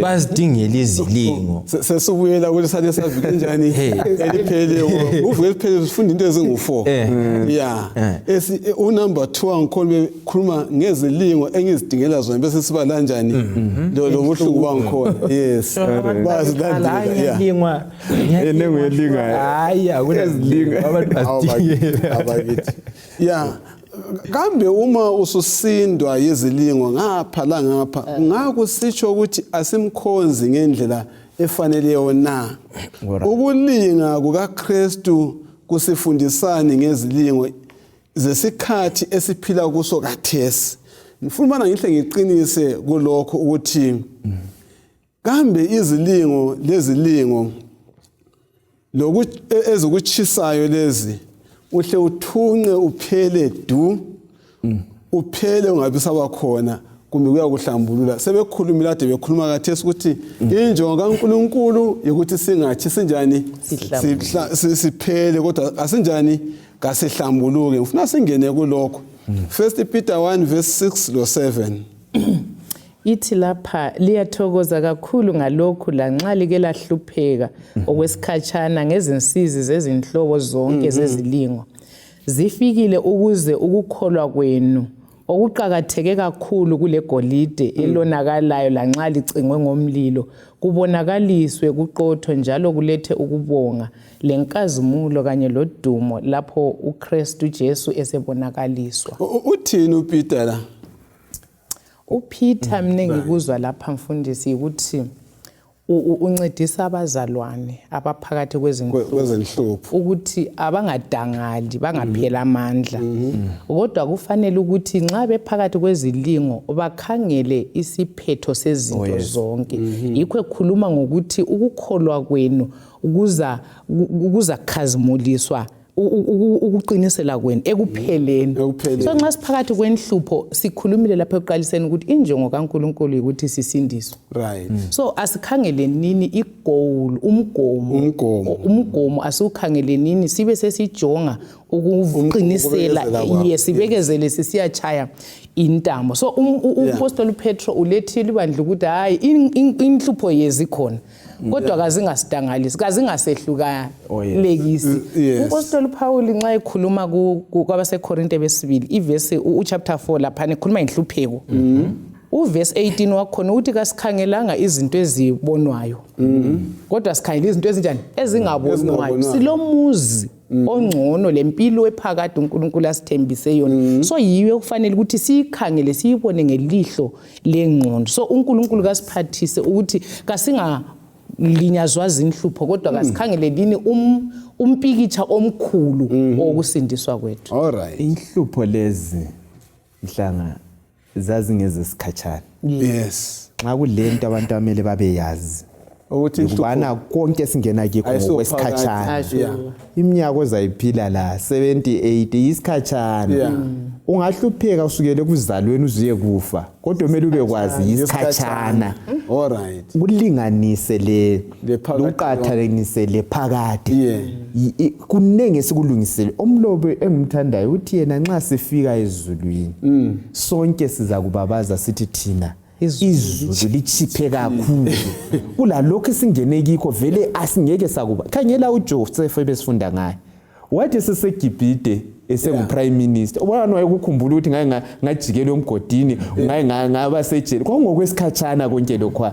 bazidingela izilingo. Sesibuyela ukuthi sale savike njani eliphelele. Uvuke eliphelele sifunda into ezingu-4, ya, esi unumber 2 angikhona bekhuluma ngezilingo engizidingela zona, bese siba lanjani lo buhlungu bangikhona. Yes, bazilandela, ya. Ngiyalingwa. Enengi uyalinga. Hayi, akunazilingo, abantu bazidingela. Abakithi, ya, kambe uma ususindwa yizilingo ngapha la ngapha, kungakusitsho ukuthi asimkhonzi ngendlela efaneleyo na? Ukulinga kukaKristu kusifundisani ngezilingo zesikhathi esiphila kuso kathesi? Ngifuna ubana ngihle ngiqinise kulokho ukuthi kambe izilingo lezilingo loku ezikutshisayo lezi, uhle uthunqe uphele du, uphele ungabi sabakhona, kumbe kuyakuhlambulula? Sebekhulumile kade bekhuluma kathesi ukuthi injongo kaNkulunkulu ukuthi singathi sinjani? Sihlambuluke. Siphele, kodwa asinjani? Kasihlambuluke. Ngifuna singene kulokho, First Peter 1 verse 6 lo 7. Ithi lapha, liyathokoza kakhulu ngalokhu lanxa like lahlupheka okwesikhatshana ngezinsizi zezinhlobo zonke zezilingo. Zifikile ukuze ukukholwa kwenu okuqakatheke kakhulu kulegolide elonakalayo lanxa licingwe ngomlilo kubonakaliswe kuqotho njalo kulethe ukubonga lenkazimulo kanye lodumo lapho uKristu Jesu esebonakaliswa. Uthini uPeter la? UPeter, mina engikuzwa lapha, mfundisi, ukuthi uncedisa abazalwane abaphakathi kwezinhlupho kwezinhlupho ukuthi abangadangali, bangaphela amandla, kodwa kufanele ukuthi nxa bephakathi kwezilingo bakhangele isiphetho sezinto zonke. Yikho ekhuluma ngokuthi ukukholwa kwenu kuza kuzakhazimuliswa. Ukuqinisela kwenu ekupheleni. So nxa siphakathi kwenhlupho, sikhulumile lapha ekuqaliseni ukuthi injongo kaNkulunkulu ukuthi sisindiswe. So asikhangele nini igoal, umgomo, umgomo asiwukhangele nini, sibe sesijonga ukuqinisela, ye sibekezele sisiyachaya intamo. So umpostoli uPetro ulethile ibandla ukuthi hayi, inhlupho yezikhona, kodwa kazingasidangalisisi, kazingasehlukalekisi. Umpostoli uPaul nxa ekhuluma kwabaseKorinte besibili, ivesi uchapter 4 laphana ekhuluma inhlupheko, uvesi 18 wakhona ukuthi kasikhangelanga izinto ezibonwayo, kodwa sikhangela izinto ezinjani? Ezingabonwayo. Silomuzi ongcono lempilo ephakade uNkulunkulu asithembise yona. So yiyo kufanele ukuthi siyikhangele, siyibone ngelihlo lengqondo. So uNkulunkulu kasiphathise ukuthi kasingalinyazwa zinhlupho, kodwa kasikhangele lini umpikitsha omkhulu owokusindiswa kwethu. All right. Inhlupho lezi, Mhlanga, zazingezesikhatshana. Nxa kulento abantu amele babeyazi ukuthi ukubana konke singena kikho ngokwesikhatshana. Iminyaka ozayiphila la 70 80 yisikhatshana. Ungahlupheka usukele ekuzalweni uzuye kufa, kodwa kumele ube kwazi yisikhatshana. All right. Kulinganise le luqathanise le phakade. Kuningi esikulungisile. Umlobi engimthandayo uthi yena nxa sifika ezulwini, sonke sizakubabaza sithi thina izulu lichiphe kakhulu kulalokhu esingene kikho, vele asingeke sakuba. Khangela uJoseph ebesifunda ngaye, wathi eseseGibhide esengu-prime minister, ubona wayekukhumbula ukuthi ngake ngajikelwa emgodini, ngake ngaba sejele, kwakungokwesikhatshana konke lokhu,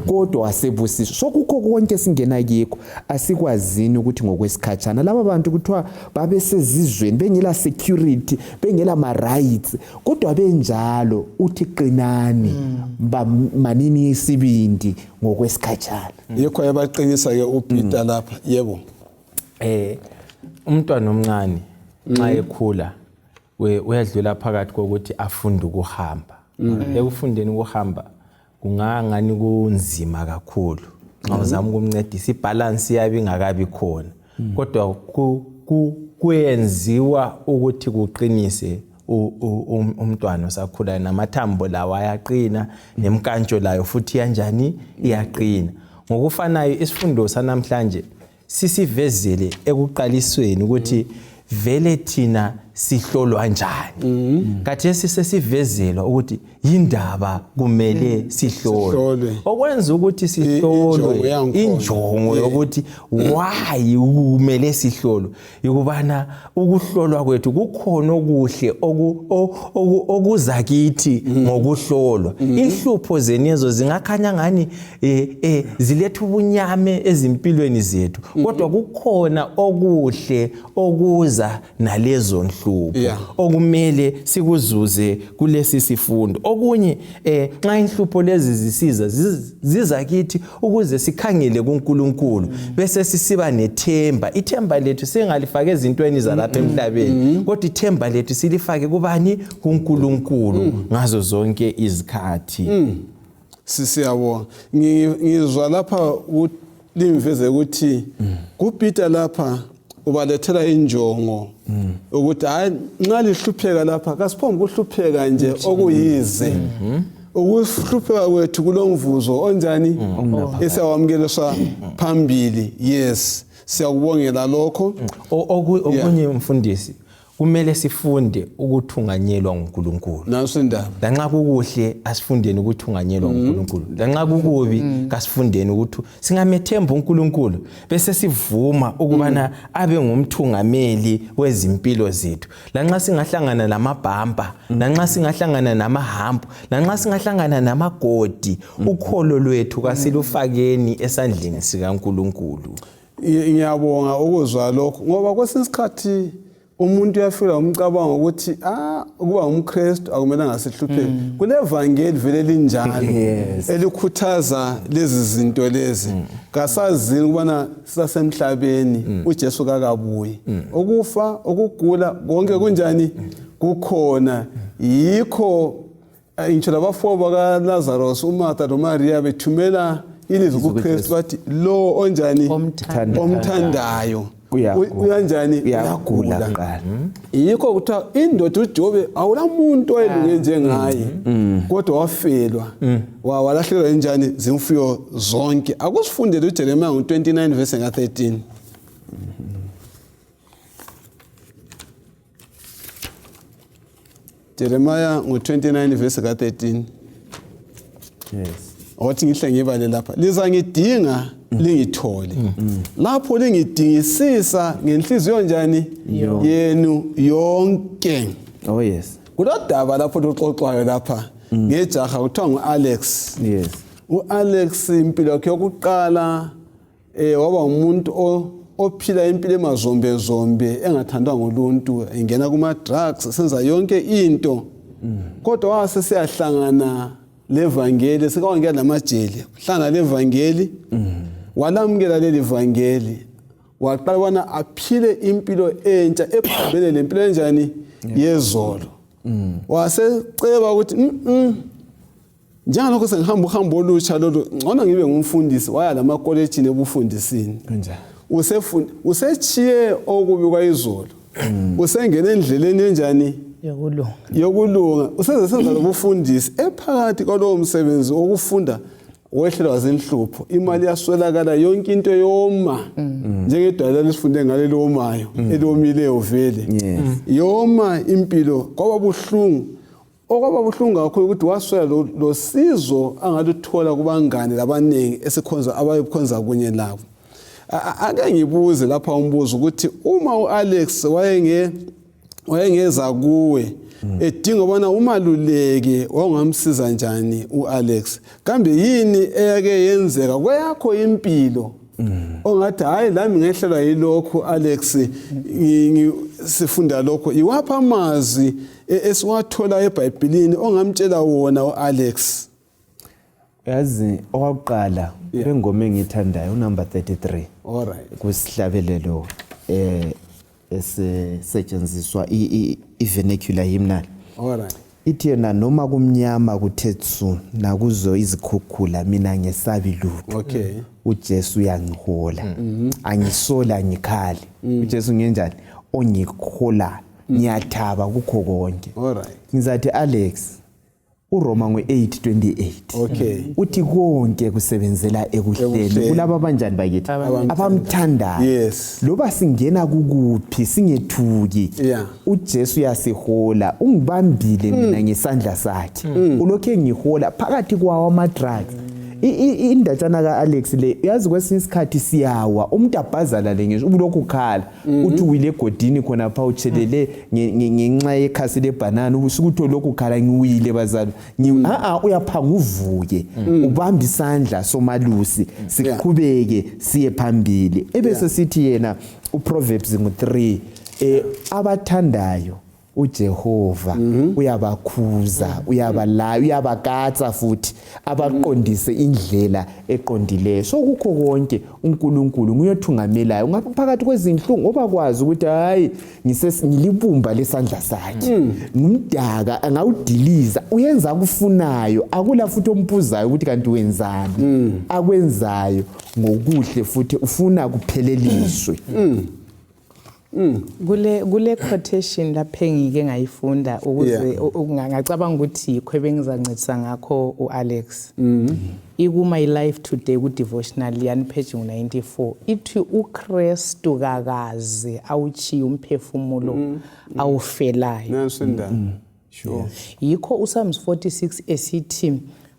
kodwa wasebusiswa. So kukho konke singena kikho, asikwazini ukuthi ngokwesikhatshana. Laba bantu kuthiwa babesezizweni bengela security, bengela ma-rights, kodwa benjalo uthi qinani, manini isibindi, ngokwesikhatshana. Yikho yabaqinisa-ke uPeter lapha, yebo. Umntwana omncane nxa ekhula uyadlula phakathi kokuthi afunde ukuhamba. Ekufundeni ukuhamba kungangani kunzima kakhulu nxa uzama ukumncedisa, ibhalansi iyabe ingakabi khona, kodwa kuyenziwa ukuthi kuqinise umntwana osakhulayo, namathambo lawo ayaqina, nemkantsho layo futhi yanjani, iyaqina. Ngokufanayo isifundo sanamhlanje sisivezele ekuqalisweni ukuthi vele thina sihlolwa njani. Khathesi sesivezelwa ukuthi yindaba kumele sihlolwe, okwenza ukuthi sihlolwe, injongo yokuthi why kumele sihlolwe yikubana ukuhlolwa kwethu kukhona okuhle okuza kithi ngokuhlolwa. Inhlupho zenezo zingakhanya ngani ziletha ubunyame ezimpilweni zethu, kodwa kukhona okuhle okuza nalezo nhlupho okumele sikuzuze kulesi sifundo. Okunye, nxa inhlupho lezi zisiza, ziza kithi ukuze sikhangele kuNkulunkulu, bese sisiba nethemba. Ithemba lethu singalifake ezintweni zalapha emhlabeni, kodwa ithemba lethu silifake kubani? KuNkulunkulu ngazo zonke izikhathi. Sisiyabonga. Ngizwa lapha limveze ukuthi kuPeter lapha ubalethela injongo ukuthi hayi, nxa lihlupheka lapha kasiphombi kuhlupheka nje okuyize. Ukuhlupheka kwethu kulomvuzo onjani esiyawamukeliswa phambili. Yes, siyakubongela lokho. Okunye mfundisi, kumele sifunde ukuthunganyelwa nguNkulunkulu. Nanso indaba. Lanxa kukuhle asifundeni ukuthunganyelwa nguNkulunkulu, lanxa kukubi kasifundeni ukuthi singamethemba uNkulunkulu, bese sivuma ukubana abe ngumthungameli wezimpilo zethu. Lanxa singahlangana lamabhampa, lanxa singahlangana namahampu, lanxa singahlangana namagodi, ukholo lwethu kasilufakeni esandleni sikaNkulunkulu. Ngiyabonga ukuzwa lokho, ngoba kwesinye isikhathi umuntu uyafika umcabango ukuthi ukuba umKristu akumelanga sihlupheke. Kule vangeli vele linjalo elikhuthaza lezi zinto lezi. Kasazini ukubana sisasemhlabeni, uJesu kakabuyi. Ukufa, ukugula, konke kunjani kukhona. Yikho ngitsho labafowabo bakaLazarus, uMartha loMaria, bethumela ilizwi kuKristu bathi lo onjani omthandayo. Uyanjani? Uyagula kuqala. Yikho kuthiwa indoda uJobe awulamuntu owayelunge njengaye, kodwa wafelwa, walahlekelwa injani zimfuyo zonke. Akusifundele uJeremiya ngo-29 verse nga-13. Jeremiah ngo-29 verse ka-13. Yes. Wathi ngihle ngibale lapha. Lizangidinga lingithole. Lapho lingidingisisa ngenhliziyo njani yenu yonke. Oh yes. Kulodaba lapho luxoxwayo lapha ngejaha kuthiwa ngu-Alex. Yes. U-Alex impilo yakhe yokuqala waba umuntu ophila impilo emazombe zombe engathandwa ngoluntu, engena kuma drugs, senza yonke into. Kodwa wase siyahlangana levangeli, sekawangena lamajele, hlangana levangeli, walamukela leli vangeli, waqala ubana aphile impilo entsha ephambene lempilo enjani yezolo. Waseceba ukuthi njengalokho sengihamba uhambo olutsha lolu, ngcono ngibe ngumfundisi. Waya lamakolejini ebufundisini. Kunjani? Usechiye okubi kwayizolo, usengena endleleni enjani yokulunga, yokulunga, useze senza lobufundisi. Ephakathi kwalowo msebenzi wokufunda wehlelwa zinhlupho, imali yaswelakala, yonke into yoma, njengedwala lesifunde ngale lomayo, elomileyo vele. Yoma impilo, kwaba buhlungu. Okwaba buhlungu kakhulu ukuthi waswela lo sizo angaluthola kubangane labaningi esikhonza abayekhonza kunye labo. Ake ngibuze lapha umbuzo ukuthi uma uAlex wayengeza kuwe edinga ubana umaluleke, wawungamsiza njani uAlex? Kambe yini eyake yenzeka kweyakho impilo ongathi hayi lami ngehlelwa yilokhu Alex, sifunda lokho? Iwapha amazwi esiwathola eBhayibhelini ongamtshela wona uAlex? Yazi okwakuqala lengoma engiyithandayo unumber 33. All right. Kusihlabelelo esetshenziswa i-vernacular hymnal. All right. Ithi yena noma kumnyama kuthe tsu nakuzo izikhukhula, mina ngesabi lutho. uJesu uyangihola, angisola ngikhali. uJesu ngenjani ongihola, ngiyathaba kukho konke. All right. Ngizathi Alex, uRoma ngo-8:28 uthi konke kusebenzela ekuhleni kulabo abanjani bakithi, abamthandayo. Loba singena kukuphi singethuki, uJesu uyasihola. Ungibambile mina ngesandla sakhe, ulokhu engihola phakathi kwawo ama-drugs. Indatshana ka-Alex le, uyazi kwesinye isikhathi siyawa, umuntu abhazala le ngisho ubulokhu ukhala, uthi uwile egodini khonapha, utshelele ngenxa yekhasi lebhanana, usuke uthi lokhu ukhala, ngiwile bazali. A-a, uyaphanga uvuke, ubambe isandla somalusi, siqhubeke siye phambili. Ebese sithi yena uProverbs ngo-3, abathandayo uJehova uyabakhuza, uyabalaya, uyabakatsa futhi abaqondise indlela eqondileyo. So kukho konke uNkulunkulu nguyothungamelayo phakathi kwezinhlungu, obakwazi ukuthi hayi ngilibumba lesandla sakhe, ngumdaka angawudiliza, uyenza akufunayo, akula futhi ompuzayo ukuthi kanti wenzani. Akwenzayo ngokuhle futhi ufuna kupheleliswe. Kule quotation lapha engike ngayifunda ukuze ngacabanga ukuthi yikho ebengizancedisa ngakho uAlex. Iku My Life Today ku devotional yani page 94, ithi uKristu kakaze awuchiye umphefumulo awufelayo. Nanso indaba. Sure. Yikho uPsalms 46 esithi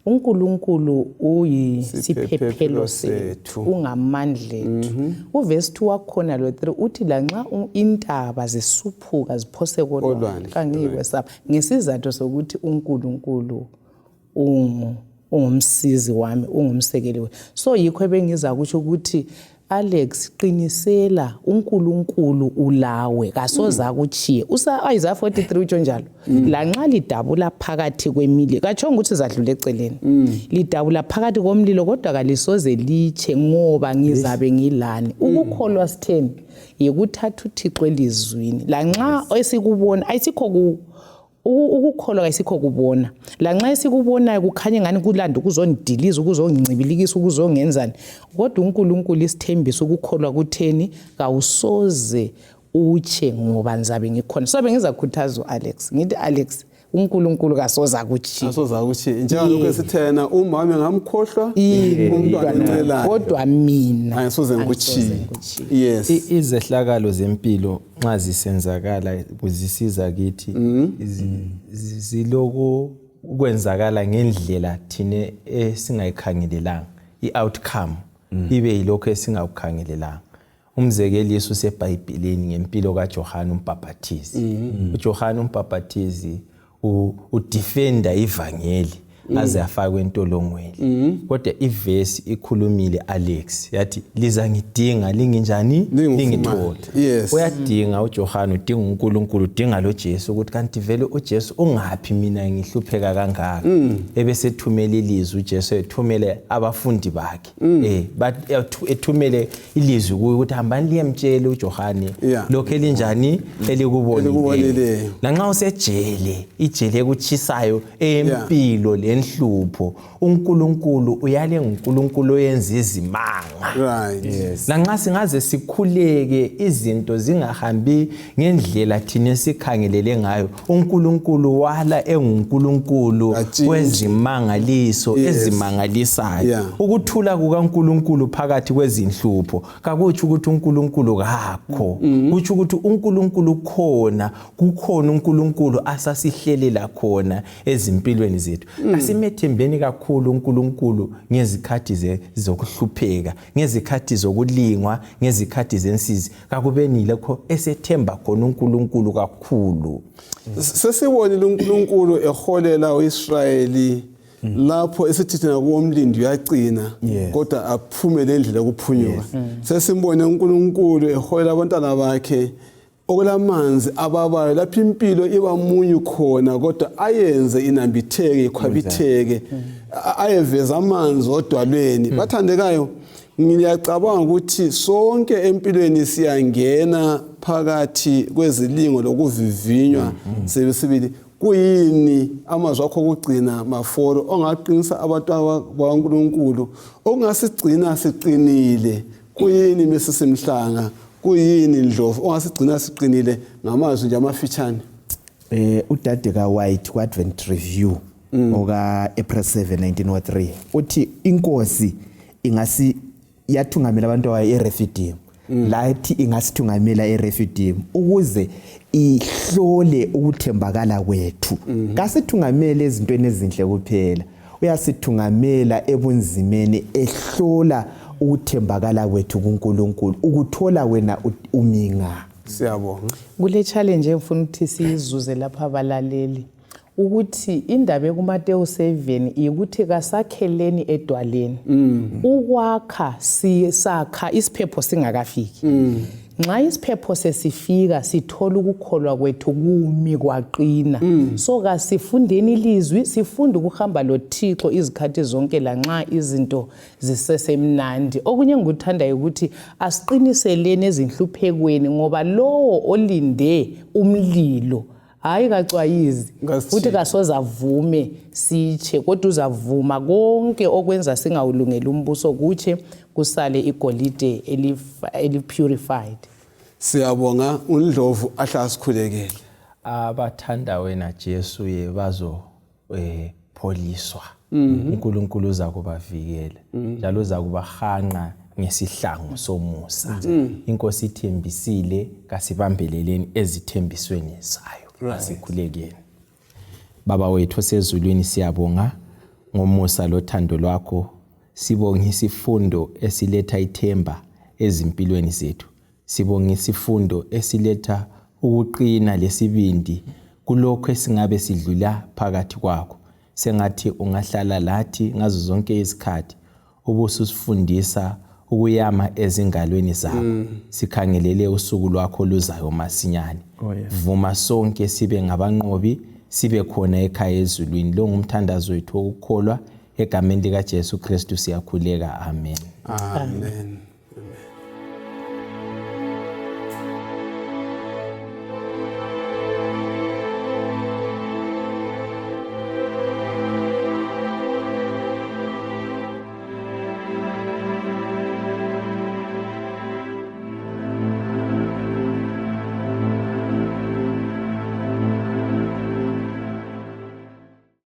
uNkulunkulu uyisiphephelo sethu, ungamandla ethu. Uverse 2 wakhona lo 3 uthi lanxa intaba zisuphuka ziphose kolwandle, kangiyikwesaba, ngesizathu sokuthi uNkulunkulu ungumsizi wami, ungumsekeli wami. So yikho ebengiza kusho ukuthi Alex, qinisela, uNkulunkulu ulawe, kasoza akuchiye. Usa Isaiah 43 utsho njalo. Lanxa lidabula phakathi kwemililo, kachonga ukuthi zadlula eceleni. Lidabula phakathi komlilo kodwa kalisoze litshe, ngoba ngizabe ngilani. Ukukholwa sitheni? Yikuthatha uThixo elizwini. Lanxa esikubona ayisikho ku Ukukholwa kayisikho kubona. Lanxa esikubonayo kukhanya ngani kulanda ukuzongidiliza, ukuzongincibilikisa, ukuzongenzani, kodwa uNkulunkulu isithembiso ukukholwa kutheni kawusoze utshe ngoba ngizabe ngikhona. So bengizakhuthaza uAlex, ngithi Alex, uNkulunkulu kasoze akutshiye. Kasoze akutshiye. Njengalokhu esithena umama ngamkhohlwa umntwana encelayo. Kodwa mina angisoze ngikutshiye. Yes. Izehlakalo zempilo nxa zisenzakala zisiza kithi ziloku ukwenzakala ngendlela thina esingayikhangelelanga, i-outcome ibe yilokho esingakukhangelelanga. Umzekeliso useBhayibhelini ngempilo kaJohane uMbhaphathizi. UJohane uMbhaphathizi udefenda ivangeli aze afakwe entolongweni. Kodwa ivesi ikhulumile Alex yathi lizangidinga linginjani lingithole. Uyadinga uJohane, udinga uNkulunkulu, udinga lo Jesu ukuthi kanti vele uJesu ungaphi mina ngihlupheka kangaka. Ebesethumela ilizwi uJesu ethumele abafundi bakhe. Ethumele ilizwi kuye ukuthi hambani liyemtshela uJohane lokho elinjani elikubonileyo. Lanxa usejele, ijele ekutshisayo empilo lenhlupho, uNkulunkulu uyale nguNkulunkulu oyenza izimanga. Right. Lanxa singaze sikhuleke izinto zingahambi ngendlela thina esikhangelele ngayo, uNkulunkulu wala enguNkulunkulu wezimangaliso ezimangalisayo. Ukuthula kukaNkulunkulu phakathi kwezinhlupho kakutsho ukuthi uNkulunkulu kakho, kutsho ukuthi uNkulunkulu ukhona, kukhona uNkulunkulu asasihlelela khona ezimpilweni zethu. Asimethembeni kakhulu uNkulunkulu ngezikhathi zokuhlupheka, ngezikhathi zokulingwa, ngezikhathi zensizi. Kakubeni lokho esethemba khona uNkulunkulu kakhulu. Sesibonile uNkulunkulu eholela uIsrayeli lapho esithi thina kuwomlindi uyacina kodwa aphume lendlela yokuphunyuka. Sesimbone uNkulunkulu eholela abantwana bakhe okulamanzi ababayo lapho impilo iba munyu khona kodwa ayenze inambitheke ikhwabitheke, ayeveza amanzi odwalweni. Bathandekayo, ngiyacabanga ukuthi sonke empilweni siyangena phakathi kwezilingo lokuvivinywa sibili. Kuyini amazwi akho okugcina Maforo ongaqinisa abantwana bakaNkulunkulu okungasigcina siqinile? Kuyini Mrs Mhlanga? Kuyini Ndlovu ongasigcina siqinile ngamazwi nje amafitshane? Udade kaWhite ku-Advent Review oka April 7 1903 uthi inkosi ingasi yathungamela abantu abaye eRefidim, lathi ingasithungamela eRefidim ukuze ihlole ukuthembakala kwethu. Kasithungamele ezintweni ezinhle kuphela, uyasithungamela ebunzimeni ehlola ukuthembakala kwethu kuNkulunkulu, ukuthola wena uminga. Siyabonga. Kule challenge engifuna ukuthi siyizuze lapha abalaleli, ukuthi indaba ekuMateyu 7 ukuthi kasakheleni edwaleni. Ukwakha sakha isiphepho singakafiki. Nxa isiphepho sesifika sithola ukukholwa kwethu kumi kwaqina. So kasifundeni ilizwi, sifunde ukuhamba loThixo izikhathi zonke lanxa izinto zisesemnandi. Okunye engikuthandayo ukuthi asiqiniseleni ezinhluphekweni ngoba lowo olinde umlilo hayi kacwayizi futhi kasoze avume sitshe, kodwa uzavuma konke okwenza singawulungeli umbuso kutshe kusale igolide eli-purified. Siyabonga uNdlovu, ahlala sikhulekele. Abathanda wena Jesu ye bazo pholiswa. uNkulunkulu uzakubavikela njalo uzakubahanqa ngesihlangu somusa. Inkosi ithembisile, kasibambeleleni ezithembisweni zayo. Asikhulekeni. Baba wethu osezulwini, siyabonga ngomusa lothando lwakho. Sibonga isifundo esiletha ithemba ezimpilweni zethu. Sibonga isifundo esiletha ukuqina lesibindi kulokho esingabe sidlula phakathi kwakho. Sengathi ungahlala lathi ngazo zonke izikhathi, ubususifundisa ukuyama ezingalweni zakho. Sikhangelele usuku lwakho luzayo masinyane. Vuma sonke sibe ngabanqobi, sibe khona ekhaya ezulwini. Lo ngumthandazo wethu wokukholwa, egameni likaJesu Kristu siyakhuleka. Amen. Amen.